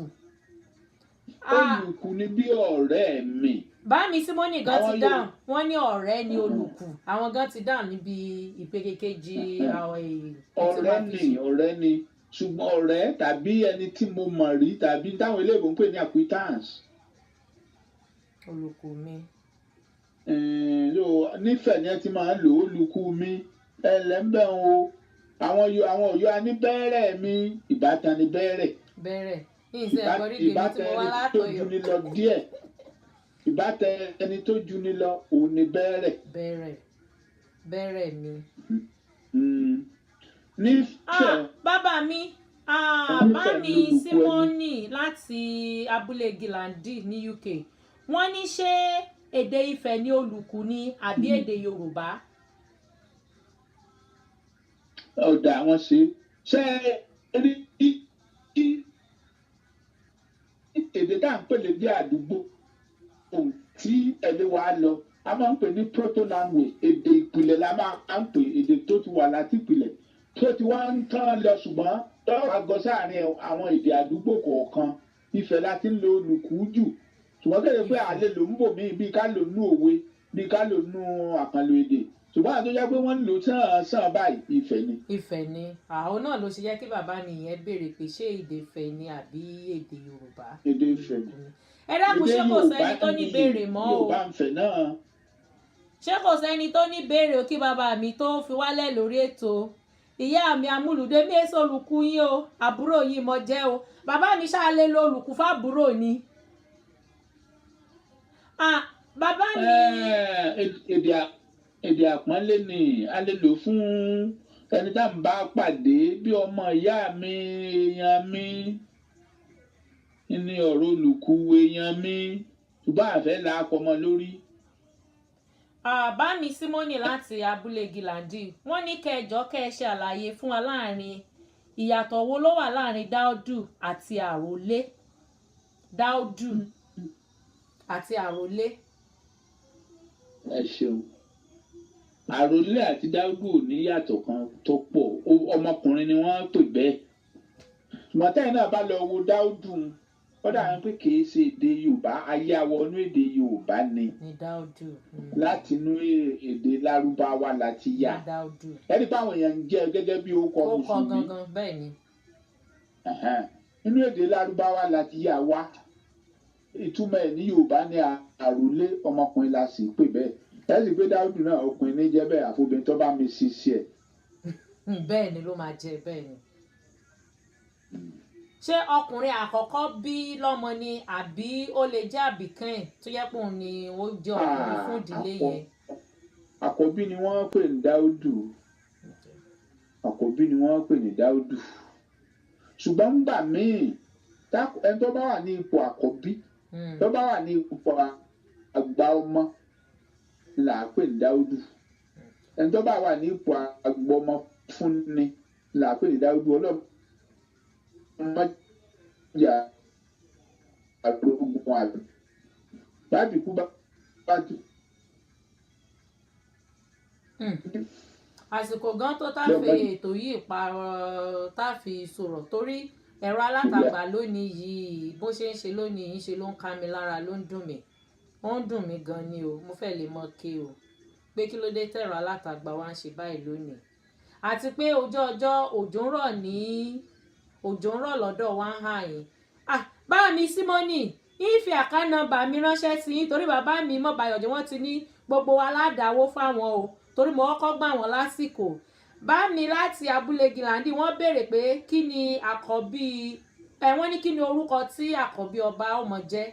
Olùkù ni bí ọ̀rẹ́ mi. Bá mi Símónì gan ti dáhùn, wọ́n ní ọ̀rẹ́ ni olùkù, àwọn gan ti dáhùn níbi ìpele kejì àwọn èèyàn. Ọ̀rẹ́ ni, ọ̀rẹ́ ni, ṣùgbọ́n ọ̀rẹ́ tàbí ẹni tí mo mọ̀ rí tàbí táwọn eléèbó ń pè ní acquaintance. Olùkù mi. Nífẹ̀ẹ́ ni ẹ ti máa ń lò olùkù mi, ẹlẹ́ńbẹ̀ o, àwọn Ọ̀yọ́ a ní bẹ́ẹ̀rẹ̀ mi, ìbátan ni bẹ́ẹ̀rẹ̀. Bẹ́ẹ̀rẹ̀. Ìbátan ẹni tó ju ni lọ díẹ̀, ìbátan ẹni tó ju ni lọ òun ni bẹ́ẹ̀rẹ̀. Bẹ́ẹ̀rẹ̀, bẹ́ẹ̀rẹ̀ mi. Nífẹ̀ẹ́. Bàbá mi, bá mi Símónì láti abúlé Gilandi ní UK, wọ́n ní ṣé èdè Ifẹ̀ ni olùkù ni àbí èdè Yorùbá? Ọ̀dà wọn ṣe ṣe rí èdè tá à ń pè lédè àdúgbò tí ẹni wa lọ a máa ń pè ní proto language, èdè ìpìlẹ̀ la máa ń pè, èdè tó ti wà láti ìpìlẹ̀ tó ti wá ń tán lọ, ṣùgbọ́n lọ́wọ́ àgọ́ sáàrin àwọn èdè àdúgbò kọ̀ọ̀kan Ifẹ̀ la ti ń lo olùkú jù, ṣùgbọ́n kéde pé àlè ló ń bò mí bí ká lò nú òwe bí ká lò nú àkànlò èdè, ṣùgbọ́n àti tó jẹ́ pé wọ́n ń lò sàn sàn báyìí Ifẹ̀ ni. Ifẹ̀ ni, àwọn náà ló ṣe jẹ́ kí bàbá mi yẹn béèrè pé ṣé èdè Ifẹ̀ ni àbí èdè Yorùbá. Èdè Ifẹ̀ ni. Ẹ dákun, ṣé kò sẹ́ni tó ní béèrè mọ́ o? Yorùbá ń fẹ̀ náà. Ṣé kò sẹ́ni tó ní béèrè o kí bàbá mi tó fi wálẹ̀ lórí ètò? Ìyá mi amúlùdé mi èso olùkú yín o, àbúrò yín mo jẹ́ o, bàbá mi ṣáà lè lo olùkú fábúrò ni. Bàbá mi. Èdè àpọ́nlé ni a lè lò fún ẹni tá à ń bá pàdé bí ọmọ ìyá mi, èèyàn mi ní ọ̀rọ̀ olùkú èèyàn mi, ṣùgbọ́n àfẹ́ la akọmọ lórí. Bàbá mi Símónì láti abúlé Gìlàndì, wọ́n ní kẹjọ kẹ́ ẹ ṣe àlàyé fún wa láàrin ìyàtọ̀ wo ló wà láàrin Dáúdù àti àròlé. Dáúdù àti àròlé. Ẹ ṣeun. Àròlé àti Dáúdù ò ní yàtọ̀ kan tó pọ̀. Ọmọkùnrin ni wọ́n pè bẹ́ẹ̀. Ṣùgbọ́n tẹ́yìn náà bá lọ wo Dáúdù, ó dàbí pé kì í ṣe èdè Yorùbá, ayé awọnú èdè Yorùbá ni. Ní Dáúdù. Láti inú èdè Lárúbáwá láti yá. Ní Dáúdù. Ẹni báwọn èèyàn ń jẹ́ gẹ́gẹ́ bí orúkọ Ó kọ mùsùlùmí. gangan bẹ́ẹ̀ ni. Ẹ̀hẹ́n. Inú èdè Lárúbáwá láti yá wá. Ìtumọ̀ ẹ̀ ní Yorùbá ní àròlé, ọmọkùnrin la sì pè bẹ́ẹ̀. Ẹ sì pé Dáúdù náà, ọkùnrin ní jẹ́ bẹ́ẹ̀, àfobìnrin tó bá mi sí sí ẹ̀. Bẹ́ẹ̀ ni ló máa jẹ bẹ́ẹ̀ ni. Ṣé ọkùnrin àkọ́kọ́ bí lọ́mọ ni, àbí ó lè jẹ́ àbíkẹ́yìn tó yẹ pé òun ni ó jẹ́ ọkùnrin fún ìdílé yẹn? Àkọ́bí ni wọ́n pè ní Dáúdù. Àkọ́bí ni wọ́n pè ní Dáúdù. Ṣùgbọ́n ńgbà míì, ẹni tó bá wà ní ipò àkọ́bí, tó bá wà ní ipò àgbà ọmọ là á pè ní Dáúdù. Ẹni tó bá wà ní ipò àgbà ọmọ fúnni là á pè ní Dáúdù. Ọlọ́run má jà àrògùn àbí bábí kú bá ti Àsìkò gan tó tá fi ètò yìí pa tá fi sọ̀rọ̀, torí ẹ̀rọ alátagbà lónìí yìí, bó ṣe ń ṣe lónìí yìí, ṣe ló ń ká mi lára, ló ń dùn mí, ó ń dùn mí gan ni o. Mo fẹ́ lè mọ ké o pé kí ló dé tẹ̀rọ alátagbà wa ń ṣe báyìí lónìí, àti pé ojú ọjọ́, òjò ń rọ̀ ní òjò ń rọ̀ lọ́dọ̀ wa ń hàn yín. Ah, bá mi Símọ́nì yín fi account number mi ránṣẹ́ sí yín, torí bàbá mi Mọ́bayọ̀jẹ́ wọ́n ti ní gbogbo wa ládàáwó fáwọn o, torí mo kọ́kọ́ gbà wọ́n lásìkò. Bá mi láti abúlé Gìlàndì, wọ́n béèrè pé kí ni àkọ́bí ẹ, wọ́n ní kí ni orúkọ tí àkọ́bí ọba ọmọ jẹ́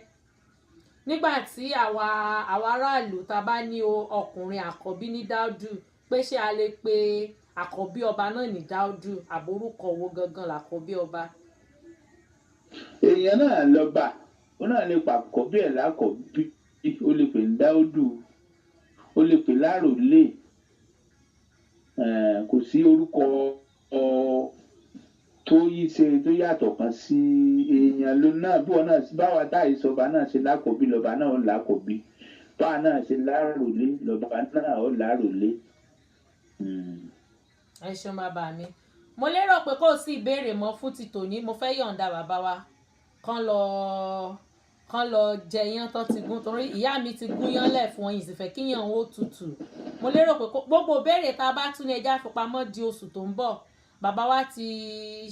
nígbà tí àwa aráàlú tá a bá ní o ọkùnrin àkọ́bí ní Dáúdù, pé ṣé a lè pe àkọ́bí ọba náà ní Dáúdù, àbórúkọ wo gangan làkọ́bí ọba? Èèyàn náà lọ́ba, ó náà lè pa àkọ́bí ẹ̀ lákọ̀ọ́bí, ó lè pè ní Dáúdù, ó lè pè láròlé. Kò sí orúkọ tó yí ṣe tó yàtọ̀ kan sí èèyàn ló náà. Bí wọn náà báwa táyì sọba náà ṣe lákọ̀ọ́bí, lọ́ba náà ó lákọ̀ọ́bí. Báwa náà ṣe láròlé, lọ́ba náà ó láròlé. Ẹ ṣeun bàbá mi. Mo lérò pé kò sí ìbéèrè mọ́ fún ti tòní. Mo fẹ́ yọ̀ǹda bàbá wa kán lọ jẹ iyán tán ti gún, torí ìyá mi ti gún yán lẹ̀ fún wọn, yìí sì fẹ́ kíyàn ó tutù. Mo lérò pé gbogbo ìbéèrè tá a bá tún ní, ẹja fipamọ́ di oṣù tó ń bọ̀. Bàbá wa ti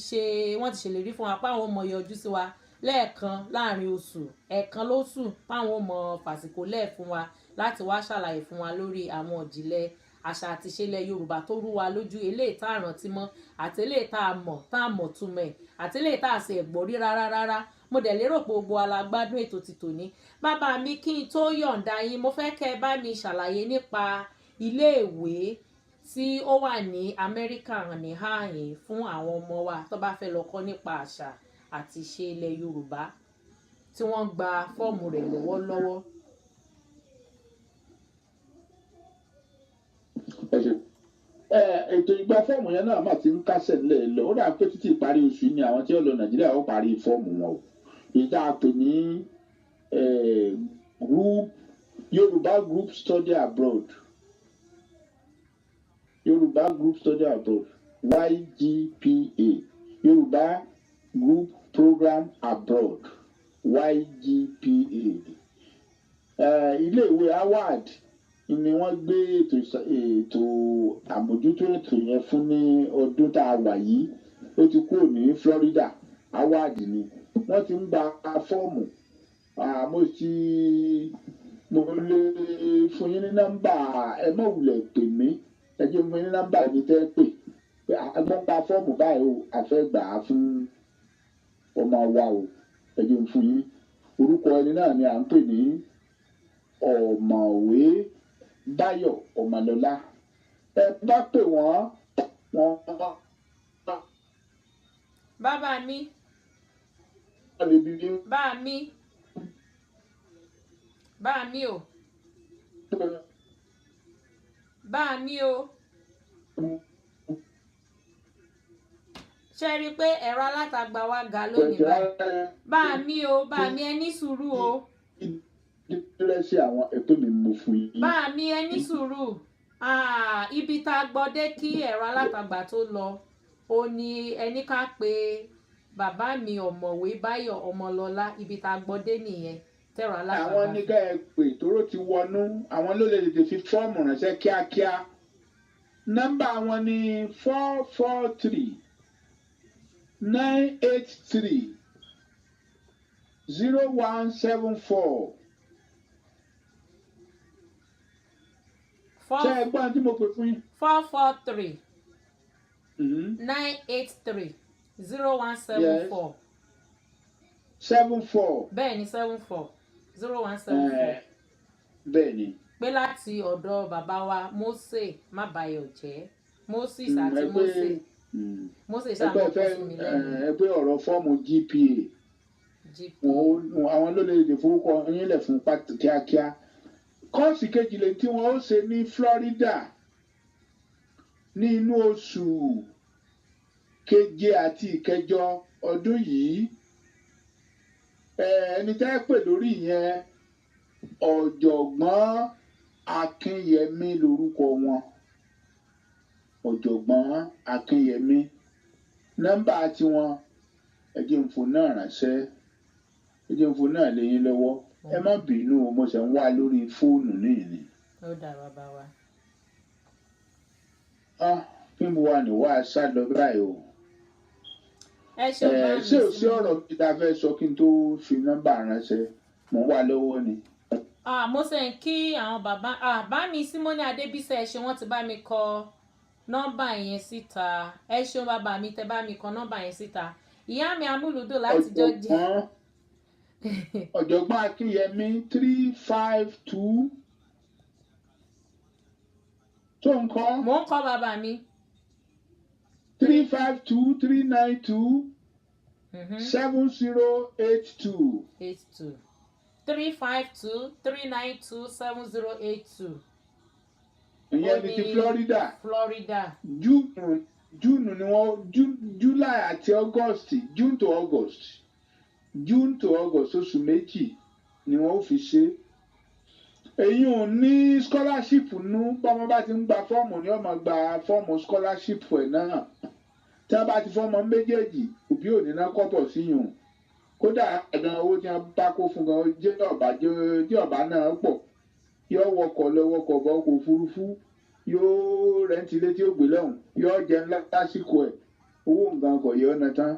ṣe, wọ́n ti ṣèlérí fún wa pé àwọn ò mọ̀ yọjú sí wa lẹ́ẹ̀kan láàrin oṣù, ẹ̀ẹ̀kan lóṣù, páwọn ò mọ̀ fàsìkò lẹ́ẹ̀ fún wa láti wá ṣàlàyé fún wa lórí àwọn ìjìnlẹ̀ àṣà àti ìṣẹ̀lẹ̀ Yorùbá tó rú wa lójú, eléyìí tá a rántí mọ́, àti eléyìí tá a mọ̀ túmọ̀ ẹ̀, àti eléyìí tá a ṣe ẹ̀gbọ́n rí rárá rárá. Mo dẹ̀ lérò pé gbogbo wa la gbádùn ètò ti tòní. Bàbá mi, kí n tó yọ̀ǹda yín, mo fẹ́ kẹ́ ẹ bá mi ṣàlàyé nípa iléèwé tí ó wà ní Amẹ́ríkà ní ààyè fún àwọn ọmọ wa tó bá fẹ́ lọ kọ́ nípa àṣà àti ìṣe ilẹ̀ Yorùbá, tí wọ́n ń gba fọ́ọ̀mù rẹ̀ lọ́wọ́lọ́wọ́. Ẹ ṣe ẹ. Ètò ìgbà fọ́ọ̀mù yẹn náà mà ti ń kásẹ̀ nílẹ̀ lọ. Ó dà pé títí ìparí oṣù yìí ni àwọn tí ó lọ Nàìjíríà ó parí fọ́ọ̀mù wọn o. Èyí tá a pè ní group Yorùbá Group Study Abroad, Yorùbá Group Study Abroad, YGPA, Yorùbá Group Program Abroad, YGPA. Iléèwé Howard ni wọ́n gbé ètò àmójútó ètò yẹn fún ní ọdún tá a wà yìí. Ó ti kúrò ní Florida, Howard ni wọ́n ti ń gba fọ́ọ̀mù. Mo lè fún yín ní nọ́mbà. Ẹ má wulẹ̀ pè mí, ẹ jẹ́ fún yín ní nọ́mbà mi tẹ́ pè pé a gbọ́n gba fọ́ọ̀mù báyìí o, a fẹ́ gbà á fún ọmọ wa o. Ẹ jẹ́ fún yín. Orúkọ ẹni náà ni à ń pè ní Ọ̀mọ̀wé Báyọ̀ Ọmọlọ́lá. Ẹ bá pè wọ́n, wọ́n Bàbá mi lè bí yín. Bá mi, bá mi o. Bá mi o. Ṣe rí i pé ẹ̀rọ alátagbà wa ga lónìí báyìí. Bá mi o, bá mi, ẹ ní sùúrù o. Dírẹ́sì àwọn ètò mi mo fún yín. Bá mi, ẹ ní sùúrù. Ibi tá a gbọ́ dé kí ẹ̀rọ alátagbà tó lọ, ó ní ẹni ká pe bàbá mi Ọ̀mọ̀wé Báyọ̀ Ọmọlọ́lá. Ibi tá a gbọ́ dé nìyẹn tẹ̀rọ alátagbà. Àwọn ní ká ẹ pè tóró ti wọnú, àwọn ló lè tètè fi fọ́ọ̀mù ránṣẹ́ kíákíá. Nọ́mbà wọn ni 443 983 0174. Ṣé ẹ gbọ́n tí mo pè fún yín? 443 983 0174. 74. Bẹ́ẹ̀ ni, 74, 0174. Bẹ́ẹ̀ ni. Pé láti ọ̀dọ̀ bàbá wa Mósè Mábayọ̀jẹ́, Moses àti Mósè. Mósè ṣàmùkú sí mi lẹ́nu. Ẹ pé ọ̀rọ̀ fọ́ọ̀mù GPA. Àwọn ló lè lè forúkọ yín lẹ̀ fún kíákíá. Kọ́ọ̀sì kejì lè tí wọ́n ó ṣe ní Florida ní inú oṣù keje àti ìkẹjọ ọdún yìí. Ẹni tẹ́ pè lórí yẹn, Ọ̀jọ̀gbọ́n Akínyẹmí lórúkọ wọn. Ọ̀jọ̀gbọ́n Akínyẹmí, nọ́mbà tiwọn, ẹ jẹ́ n fò náà ránṣẹ́, ẹ jẹ́ n fò náà lé yín lọ́wọ́. Ẹ má bínú, mo ṣe ń wá lórí fóònù níyìí. Ó dà, bàbá wa. Kí mo wà ní wàá sá lọ báyìí o. Ẹ ṣe bá mi. Ṣé o sí ọ̀rọ̀ mi ta fẹ́ sọ kí n tó fi nọ́mbà ránṣẹ́? Mo ń wá lọ́wọ́ ni. Mo ṣe ń kí àwọn bàbá bá mi Símónì Adébísẹ́. Ẹ ṣé, wọ́n ti bá mi kọ nọ́mbà yẹn síta. Ẹ ṣeun bàbá mi, tẹ bá mi kọ nọ́mbà yẹn síta. Ìyá mi amúlùdùn láti jọ jẹ. Ọ̀jọ̀gbọ́n Akínyẹmí, 352 tó ń kọ́. Mò ń kọ́, bàbá mi. 352 392 7082. 82. 352 392 7082. Ìyẹn ní ti Florida. Florida. June ni wọ́n, July àti August, June to August, June to August, oṣù 2 ni wọ́n ó fi ṣe. Èyí ò ní scholarship nú. Bọ́mọ bá ti ń gba fọ́ọ̀mù ni ọmọ gba fọ́ọ̀mù scholarship ẹ̀ náà. Tí wọ́n bá ti fọ́ọ̀mù méjèèjì, òbí ò ní ná kọ́bọ̀ síyùn. Kódà gan, owó tí wọ́n bá kó fún gan jẹ́ ọ̀bá náà pọ̀, yóò wọkọ̀ lọ, wọkọ̀ bọ̀, ọkọ̀ òfurufú, yóò rent ilé tí ó gbé lọ́hùn, yóò jẹun lásìkò ẹ̀. Owó nǹkan kò yẹ ọ́nà tán.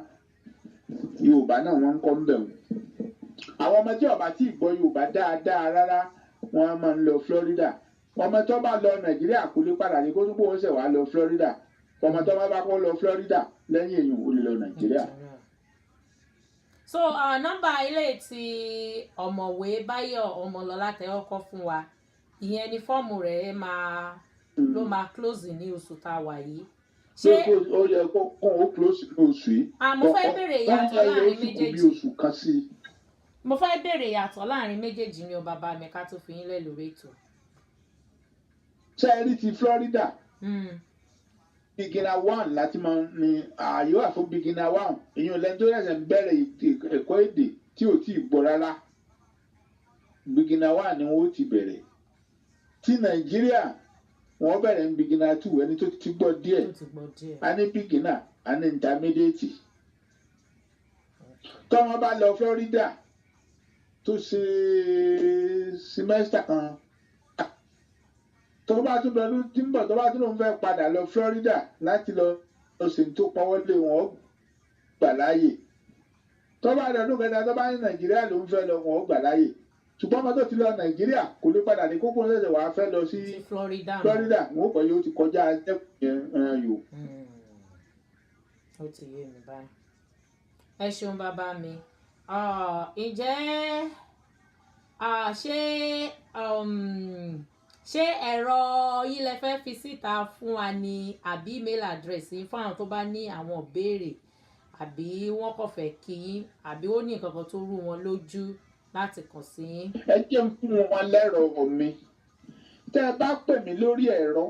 Yorùbá náà wọ́n ń kọ́ ń bẹ̀ wọ́n. Àwọn ọmọ tí ọba tí ì gbọ́ Yorùbá dáadáa rárá, wọ́n máa ń lọ Florida. Ọmọ tó bá lọ Nàìjíríà kò lè padà ní kó tó bóun ṣẹ̀ wá lọ Florida. Ọmọ tó bá kọ́ lọ Florida, lẹ́yìn èèyàn ò lè lọ Nàìjíríà. So nọ́mbà ilé tí Ọ̀mọ̀wé Báyọ̀ Ọmọlọ́lá tẹ ọkọ fún wa, ìyẹn ni fọ́ọ̀mù rẹ̀ máa ló máa close ní oṣù tá a wà yìí. Ṣé ó yẹ kó ó close ní oṣù yìí? Mo fẹ́ béèrè ìyàtọ̀ láàrin méjèèjì. Bí oṣù kan sí i. Mo fẹ́ béèrè ìyàtọ̀ láàrin méjèèjì ni o, bàbá mi, ká tó fi yín lẹ̀ lórí ètò. Ṣé ẹ rí ti Florida? Beginner one láti máa ní ààyè wà fún beginner one. Èyàn lẹ́ni tó ṣẹ̀ṣẹ̀ ń bẹ̀rẹ̀ ẹ̀kọ́ èdè tí ò tí ì gbọ́ rárá. Beginner one ni wọ́n ó ti bẹ̀rẹ̀. Ti Nàìjíríà, wọ́n bẹ̀rẹ̀ ní beginner two, ẹni tó ti gbọ́ díẹ̀. Tó ti gbọ́ díẹ̀. A ní beginner, a ní intermediate. Tọ́wọ́n bá lọ Florida tó ṣe semester kan, tó bá tún lọ tí ń bọ̀, tó bá tún lòun fẹ́ padà lọ Florida láti lọ ṣe tó pọ́wọ́ lé wọn, ó gbà láàyè. Tó bá dọdún kẹta, tó bá ní Nàìjíríà ló ń fẹ́ lọ, wọn ó gbà láàyè. Ṣùgbọ́n ọmọ tó ti lọ Nàìjíríà kò lè padà ní kókó ṣẹ̀ṣẹ̀ wàá fẹ́ lọ sí sí Florida mọ́. Florida. Wọn ó pẹ̀ yóò ti kọjá ẹ̀kún yẹn yòó. Ó ti yé mi báyìí. Ẹ ṣeun bàbá mi. Ǹjẹ́ ṣé ẹ̀rọ yín lẹ fẹ́ fi síta fún wa ni, àbí email address yín, fún àwọn tó bá ní àwọn ìbéèrè, àbí wọ́n kàn fẹ́ kí yín, àbí ó ní nǹkan kan tó rú wọn lójú láti kàn sí yín? Ẹ jẹ́ ń fún wọn lẹ́rọ mi. Tẹ́ ẹ bá pè mí lórí ẹ̀rọ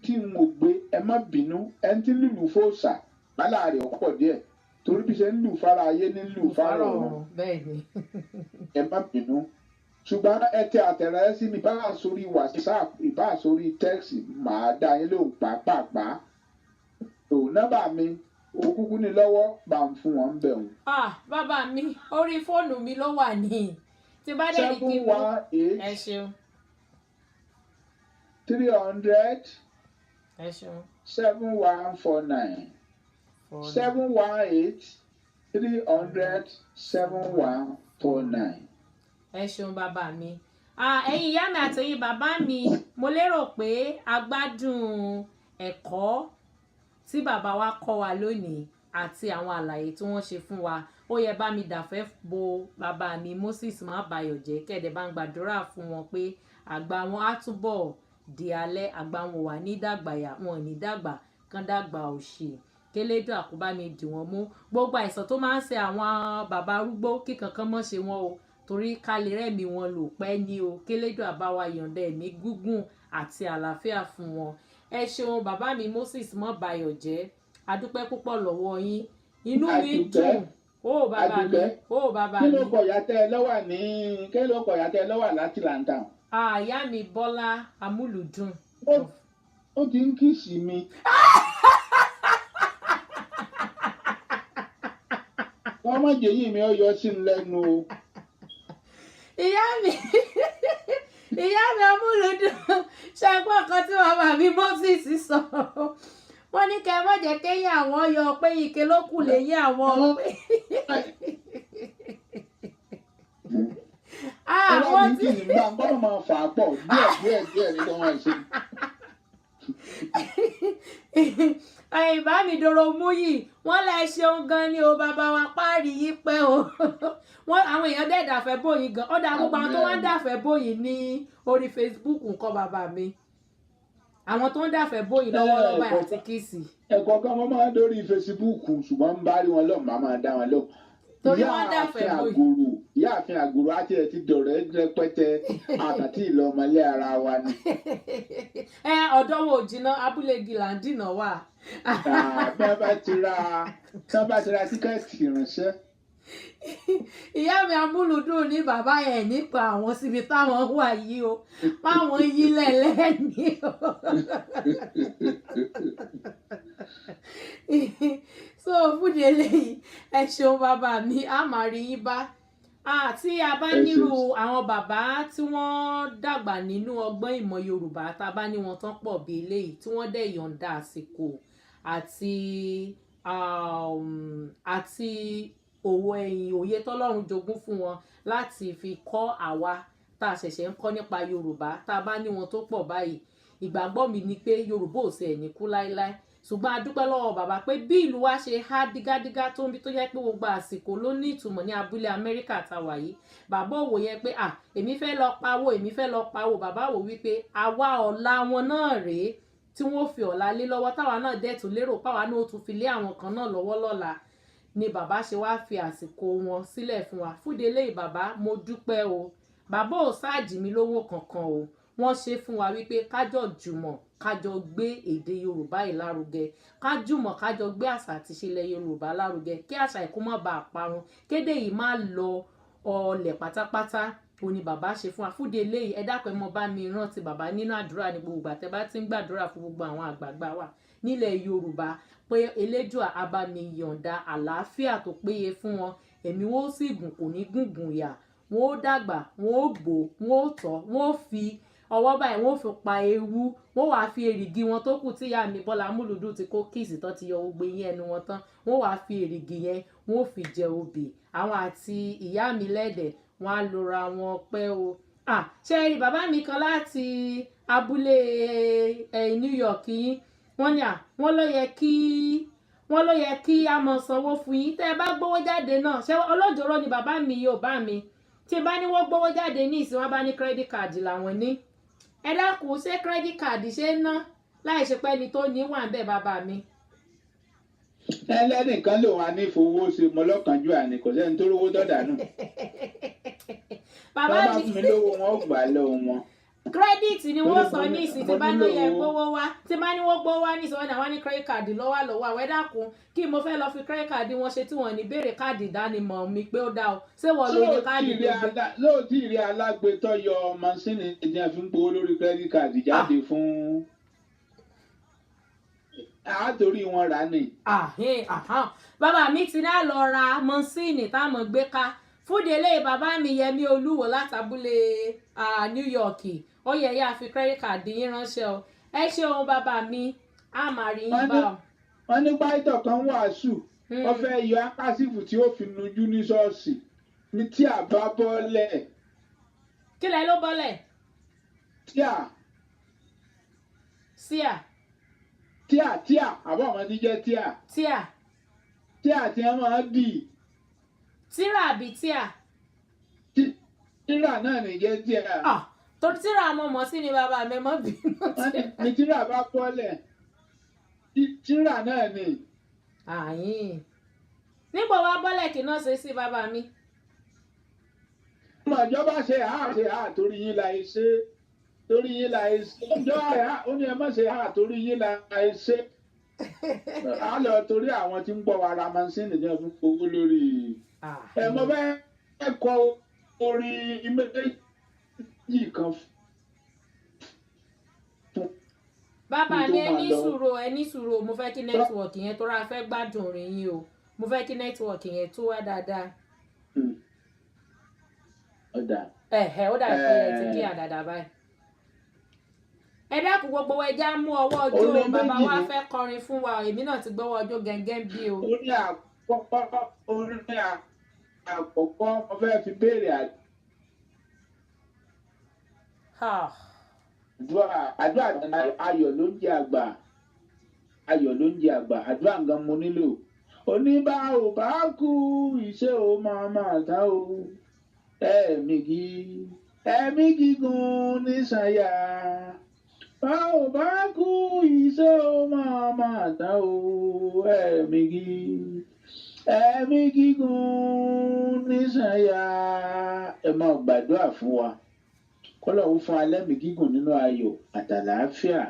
tí n ò gbé, ẹ má bínú. Ẹni tí ń lùlù fòòṣà bálà rẹ̀ ọ̀pọ̀ díẹ̀, torí bí ṣe ń lù fara ayé ní lù fara ọ̀run. Bẹ́ẹ̀ ni. Ẹ má bínú, ṣùgbọ́n ẹ tẹ àtẹ̀rẹ́ sí mi, bá a sórí WhatsApp, ìbá a sórí text, màá dá yín lóhùn pàápàá. Tó nọ́mbà mi òkúkú ní lọ́wọ́, bá ń fún wọn bẹ̀ wọ́n. Ah, bàbá mi, orí fóònù mi ló wà ní tí bá dẹ̀ ní kí seven n mú. one Ẹ eight ṣeun. 300 Ẹ ṣeun. 7149. Four. 718 300 7149. Ẹ ṣeun, bàbá mi. Ah, ẹ̀yin ìyá mi àtẹ̀yin bàbá mi, mo lérò pé a gbádùn ẹ̀kọ́ tí bàbá wa kọ́ wa lónìí àti àwọn àlàyé tí wọ́n ṣe fún wa. Ó yẹ bá mi dàfẹ́ bo bàbá mi Moses Mábayọ̀jẹ́, kẹ̀dẹ̀ bá ń gbàdúrà fún wọn pé àgbà wọn á túbọ̀ di alẹ́, àgbà wọn wà ní dàgbàyà, wọn ò ní dàgbà kán dàgbà òṣì. Kélédùn àkóbá mi dì wọ́n mú, gbogbo àìsàn tó máa ń ṣe àwọn bàbá arúgbó, kí kankan mọ́ ṣe wọn o, torí ká lè rẹ́mi wọn lò pẹ́ ní o. Kélédùn àbáwá yọ̀ǹda ẹ̀mí gígùn àti àlàáfíà fún wọn. Ẹ ṣeun, bàbá mi Moses Mábayọ̀jẹ́, adúpẹ́ púpọ̀ lọ́wọ́ yín, inú mi Àdùkẹ́. dùn ó, bàbá mi. Àdùkẹ́. Ó, bàbá Kí mi. ló kọ ìyá tẹ ẹ lọ́wà ní kí ló kọ ìyá tẹ ẹ lọ́wà láti? Àyà mi Bọ́lá Amúlùdùn. Ó ti ń kiss mi. Wọ́n má jẹ́ yìí mi ó yọ sí mi lẹ́nu o. Ìyá mi Amúlùdùn, ṣe gbọ́ nǹkan tí bàbá mi Moses sọ? Wọ́n ní kẹ́ ẹ má jẹ́ kéyìn àwọn yọ, pé ike ló kù lẹ́yìn àwọn. Ẹ bá Wọ́n mi ti kì í gbà gbọ́dọ̀ máa fà á pọ̀ díẹ̀ díẹ̀ díẹ̀ ní kí wọ́n ṣe. Ẹ̀yin bá mi dòrò mú yìí, wọ́n lẹ ṣeun gan ni o, bàbá wa, páàrí yìí pẹ́ o. Wọ́n àwọn èèyàn dẹ̀ dàfẹ́ bóyin gan. Ọ̀dà, gbogbo àwọn tó wá ń dàfẹ́ bóyin ní orí Facebook nǹkan, bàbá mi, àwọn tó ń dàfẹ́ bóyin lọ́wọ́lọ́wọ́ báyìí àti kiss. Ẹ̀kọ́ kan wọ́n máa ń dórí Facebook, ṣùgbọ́n ń bá rí wọn lọ́ọ̀, máa máa dá wọn lọ́ọ̀. Torí wọ́n dàfẹ́ Ìyáàfin bóyin. Àgòrò, ìyáàfin Àgòrò àti ẹ̀ ti dọ̀rẹ́ rẹpẹtẹ àtàtì ìlọmọlé ara wa ni. Ẹ ọ̀dọ́ wo ò jìnnà, abúlé gìlàndínà wà. Bí wọ́n bá ti ra tí wọ́n bá ti ra ticket ìránṣẹ́. Ìyá mi Amúlùdùn ní bàbá yẹn nípa àwọn síbi táwọn wà yìí o, páwọn yílẹ̀ lẹ́ni o. So fúdi eléyìí, ẹ ṣeun, bàbá mi, a máa rí yín bá. Tí a bá Ẹ ṣeun. nírú àwọn bàbá tí wọ́n dàgbà nínú ọgbọ́n ìmọ̀ Yorùbá, tá a bá ní wọn tán pọ̀ bí eléyìí, tí wọ́n dẹ̀ yọ̀ǹda àsìkò àti òwò ẹ̀yìn òye tọ́lọ́run jogún fún wọn láti fi kọ́ àwa tá a ṣẹ̀ṣẹ̀ ń kọ́ nípa Yorùbá, tá a bá ní wọn tó pọ̀ báyìí, ìgbàgbọ́ mi ni pé Yorùbá ò sí ẹ̀ ní kú láéláé. Ṣùgbọ́n a dúpẹ́ lọ́wọ́ bàbá pé bí ìlú wa ṣe há dígádígá tó ń bí, tó jẹ́ pé gbogbo àsìkò ló ní ìtumọ̀ ní abúlé Amẹ́ríkà tá a wà yìí, bàbá òwò yẹn pé à èmi fẹ́ lọ pawó, èmi fẹ́ lọ pawó. Bàbá wò wípé àwa ọ̀la wọn náà rèé tí wọ́n fi ọ̀la lé lọ́wọ́, táwa náà dẹ̀ tún lérò páwa náà ó tún fi lé àwọn kan náà lọ́wọ́ lọ́la, ni bàbá ṣe wá fi àsìkò wọn sílẹ̀ fún wa. Fúde eléyìí, bàbá, mo dúpẹ́ o. Bàbá ò sáàjì mi lówó kankan o. Wọ́n ṣe fún wa wípé kájọ jùmọ̀ kájọ gbé èdè Yorùbá yìí lárugẹ, ká jùmọ̀ kájọ gbé àṣà àti ìṣẹ̀lẹ̀ Yorùbá lárugẹ, kí àṣà ìkó má bàa parun, kéde yìí má lọ ọlẹ̀ pátápátá. Òun ni bàbá ṣe fún wa. Fúde eléyìí, ẹ dákun, ẹ mọ bá mi rántí bàbá nínú àdúrà ní gbogbo ìgbà tẹ́ bá ti ń gbàdúrà fún gbogbo àwọn àgbààgbà wa nílẹ̀ Yorùbá, pé Elédùà á bá mi yọ̀ǹda àlàáfíà tó péye fún wọn, ẹ̀mí wọn ó sì gùn, kò ní gùngùn yà, wọn ó dàgbà, wọn ó gbó, wọn ó tọ́, wọn ó fi ọwọ́ báyìí wọn ó fi pa ewu, wọn wàá fi èrìgì wọn tó kù tí ìyá mi Bọ́lá Amúlùdùn ti kó kiss tán, ti yọ gbogbo eyín ẹnu wọn tán, wọn wàá fi èrìgì yẹn, wọn ó fi jẹ obì. Àwọn àti ìyá mi lẹ́dẹ̀ wọn á lora wọn pẹ́ o. Ah, ṣe rí bàbá mi kan láti abúlé New York yín, wọ́n ní à wọ́n ló yẹ kí a mọ̀ sanwó fún yín tẹ́ ẹ bá gbówó jáde náà. Ṣé ọlọ́jọ́rọ́ ni bàbá mi yóò bá mi tí bá ní wọ́n gbówó jáde ní ìsìn, wọn bá ní credit card làwọn ní. Ẹ dákun, ṣé credit card ṣe ń ná láì ṣe pé ẹni tó ní wà ń bẹ̀, bàbá mi? Ẹlẹ́nìkan lòun á ní fowó ṣe mọ́lọ́kànjú àní, kò sẹ́ni tó rówó dọ̀dà nù. Bàbá Wọ́n bá mi fún mi lówó, wọn ó gbà lọ́wọ́ wọn. Credit ni wọ́n Torí sọ mo ní ní ìsìn mo tí bá ní nílò ó yẹ owó. Gbówó wá tí bá ní wọ́n gbówó wá ní ìsìn, wọn ní àwọn ní credit card lọ́wọ́ lọ́wọ́ àwọn. Ẹ dákun, kí mo fẹ́ lọ fi credit card wọn ṣe tí wọ́n ní béèrè káàdì ìdánimọ̀ mi pé ó dá o, ṣé wọ́n ló ní káàdì Lóòtì rí tó gbé. Lóòtì rí alágbe tó yọ mọ́sínì tí a fi ń gbowó lórí credit card jáde fún àátorí wọn rà ní. Àhín, àhán. Bàbá mi ti ní àlọ́ ra mọ́sìnì táwọn gbé ká fúdi eléyìí. Bàbá mi Yẹmí Olúwo látàbúlé New York, ó yẹ yá fi credit card yín ránṣẹ́ o. Ẹ ṣeun bàbá mi, a máa rí yín Wọ́n bá ní o. Wọ́n ní pásítọ̀ kan wàásù, wọ́n fẹ́ yọ ákásífù tí ó fi nujú ní ṣọ́ọ̀ṣì ní tí a bá bọ́lẹ̀. Kí lẹ ló bọ́lẹ̀? Tí a Síà. Tíà, tíà, àbọ̀ ọmọ tí jẹ́ tíà. Tíà. Tíà tí wọ́n máa dì. Tíra àbí tíà? Tíra náà ní jẹ́ tíà. Ah, torí tíra mo mọ̀ sí ni, bàbá mi, mọ́ bínú. Wọ́n ní tíra bá bọ́lẹ̀, tíra náà ni. Àyìn nígbà wa bọ́lẹ̀ kì náà ṣe sí bàbá mi. Ọmọ ìjọba ṣe hà ṣe hà torí yín la ṣe, torí yín la ṣe. Ìjọba hà, ó ní ẹ má ṣe hà, torí yín la ṣe. Á lọ torí àwọn tí ń gbọ́ wa ra mansíìnì ní ọdún owó lórí ẹ. Mo fẹ́ kọ orin méjì kan fún Bàbá kí n mi, tó ẹ máa ní lọ. sùúrù, ẹ ní sùúrù. Mo fẹ́ kí network yẹn tó ra fẹ́ gbádùn orin yín o. Mo fẹ́ kí network yẹn tó wá dáadáa. Ọ̀dà. Ẹ̀hẹ̀, ó dàbí pé ẹ ti kí àdàdà báyìí. Ẹ dákun, gbogbo wa, ẹja mú ọwọ́ ọjọ́. Orin Bàbá méjì wa ni. fẹ́ kọrin fún wa. Èmi náà ti gbọ́wọ́ ọjọ́ gẹ́gẹ́ bí o. Orin àkọ́kọ́ mo fẹ́ fi béèrè àdúrà. Àdúrà ayọ̀ ló ń jẹ àgbà, ayọ̀ ló ń jẹ àgbà. Àdúrà nǹkan mo nílò. Oníbà ò bá kú, iṣẹ́ ò máa máa tá o. Ẹ̀mí kí ẹ̀mí gígùn nísànyà, bá ò bá kú, iṣẹ́ ò máa máa tá o. Ẹ̀mí kí ẹ̀mí gígùn nísànyà. Ẹ máa gbàdúrà fún wa, kọ́lọ́hún fún alẹ́mìí gígùn nínú ayọ̀ àtàlàáfíà.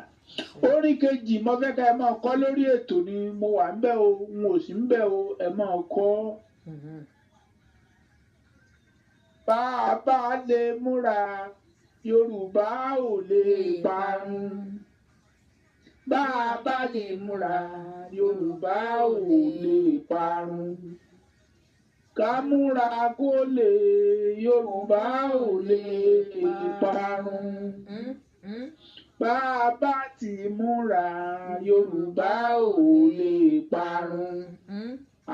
Orin kejì mo fẹ́ ká ẹ máa kọ́ lórí ètò ni. Mo wà ń bẹ̀ o, n ò sí ń bẹ̀ o, ẹ máa kọ́. Bá a bá lè múra, Yorùbá ò lè parun. Bá a bá lè múra, Yorùbá ò lè parun. Ká múra kó lè, Yorùbá ò lè parun. Bá a bá ti múra, Yorùbá ò lè parun.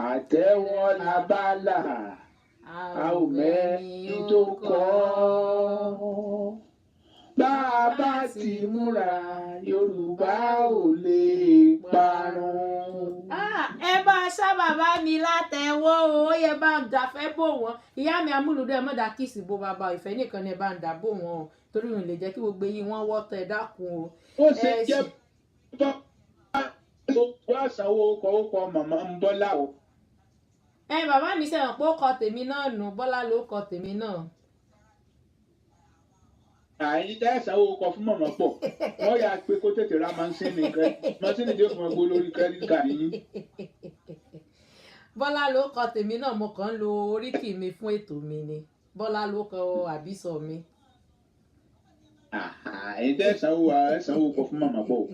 Àtẹ́wọ́ labálà, a ò mẹ́ni tó kọ́. Bá a bá ti múra, Yorùbá ò lè parun. Ah, ẹ bá a ṣá bàbá mi látẹ̀wọ́ o. Ó yẹ bá ń dàfẹ́ bò wọ́n. Ìyá mi amúlùdó, ẹ má dà kíìsì bo bàbá. Ìfẹ́ nìkan ni ẹ bá ń dà bò wọ́n o, torí òun lè jẹ́ kí gbogbo eyín wọn wọ́ tẹ̀. Dákun o. Ó ṣe Ẹ jẹ́ bá wá sanwó kọ́ màmá ń bọ́lá o. Ẹ bàbá mi, sẹ́wọ̀n pé ó kọ tèmi náà nù? Bọ́lá ló kọ tèmi náà. Àyìn tẹ́ sanwó kọ fún màmá pọ̀, wọ́n yà pé kó tètè ra mánsínì tí ó fún ẹ gbó lórí credit card yín. Bọ́lá ló kọ tèmi náà. Mo kàn ń lo oríkì mi fún ètò mi ni. Bọ́lá ló kọ àbísọ mi. Àyìn tẹ́ sanwó ẹ sanwó kọ fún màmá pọ̀ o.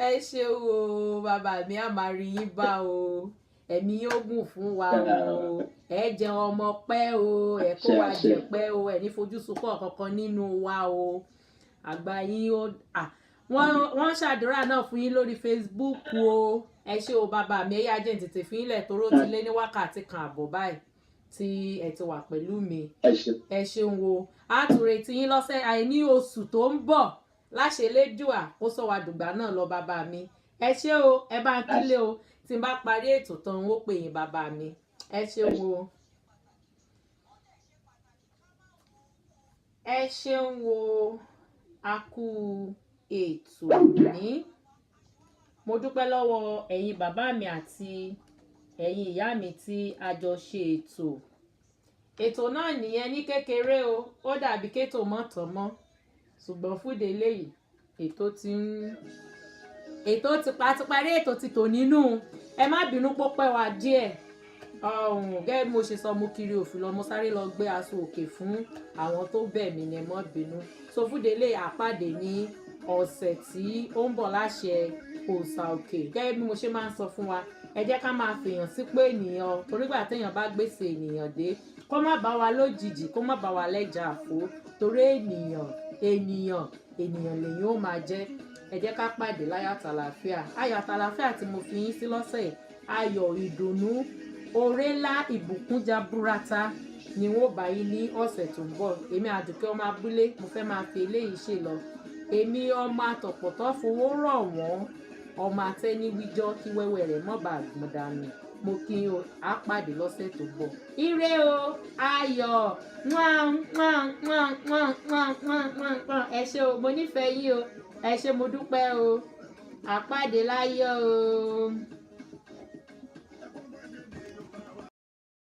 Ẹ ṣeun o bàbá mi, a máa rí yín bá o. Ẹ̀mí yóò gùn fún wa o. Ẹ jẹun ọmọ pẹ́ o, ẹ kó wa jẹ pẹ́ o. Ẹ ní fojú sunkún ọ̀kankan nínú wa o. Àgbà yín ó wọ́n ṣàdúrà náà fún yín lórí Facebook o. Ẹ ṣé o bàbá mi. Ẹ yá jẹ́ n tètè fi yín lẹ̀, toró ti lé ní wákàtí 1.5 báyìí tí ẹ ti wà pẹ̀lú mi. Ẹ ṣeun. Ẹ ṣeun o. A tún retí yín lọ́sẹ̀ àìní oṣù tó ń bọ̀ láṣẹ Elédùà kó sọ wa dùgbà náà lọ. Bàbá mi, ẹ ṣé o. Ẹ bá ń kílé o. Tí n bá parí ètò tán, ó pè yín. Bàbá mi, ẹ ṣeun o, ẹ ṣeun o. A kú ètò ní. Mo dúpẹ́ lọ́wọ́ ẹ̀yin bàbá mi àti ẹ̀yin ìyá mi tí a jọ ṣe ètò. Ètò náà nìyẹn ní kékeré o. Ó dàbí kétò mọ́tàn mọ́. Ṣùgbọ́n fúde eléyìí, ètò ti ń ètò ti pa ti parí, ètò ti tò nínú. Ẹ má bínú pópẹ́ wa díẹ̀. Ọ̀hún, gẹ́gẹ́ bí mo ṣe sọ, mo kiri òfin lọ, mo sáré lọ gbé aṣọ òkè fún àwọn tó bẹ̀ mí ní, ẹ má bínú. So fúde eléyìí, àpàdé ní ọ̀sẹ̀ tí ó ń bọ̀ láṣẹ òòṣà òkè. Gẹ́gẹ́ bí mo ṣe máa ń sọ fún wa, ẹ jẹ́ ká máa fèèyàn sípò ènìyàn, torí gbà téèyàn bá gbèsè ènìyàn dé, kó má bá wa lójijì, kó má bá wa lẹ́jà àfó, torí ènìyàn ènìyàn ènìyàn lèyìn ó máa jẹ́. Ẹ jẹ́ ká pàdé láyọ̀ àtàlàáfíà. Ayọ̀ àtàlàáfíà tí mo fi yín sí lọ́sẹ̀ yìí, ayọ̀, ìdùnnú, oore ńlá, ìbùkún jaburata ni wọ́n bá yín ní ọ̀sẹ̀ tó ń bọ̀. Èmi Àdùkẹ́ ọmọ abúlé, mo fẹ́ máa fi eléyìí ṣe lọ. Èmi ọmọ àtọ̀pọ̀tọ́ fowó rọ̀ wọ́n, ọmọ atẹ́niwíjọ́ kí wẹ́wẹ́ rẹ̀ mọ́ bá gbọ̀n dànù. Mo kí o, á pàdé lọ́sẹ̀ tó bọ̀. Ire o, ayọ̀, mwah, mwah, mwah, mwah, mwah, mwah, mwah, mwah. Ẹ ṣé o, mo nífẹ̀ẹ́ yín o, ẹ ṣé, mo dúpẹ́ o, àpàdé láyọ̀ o.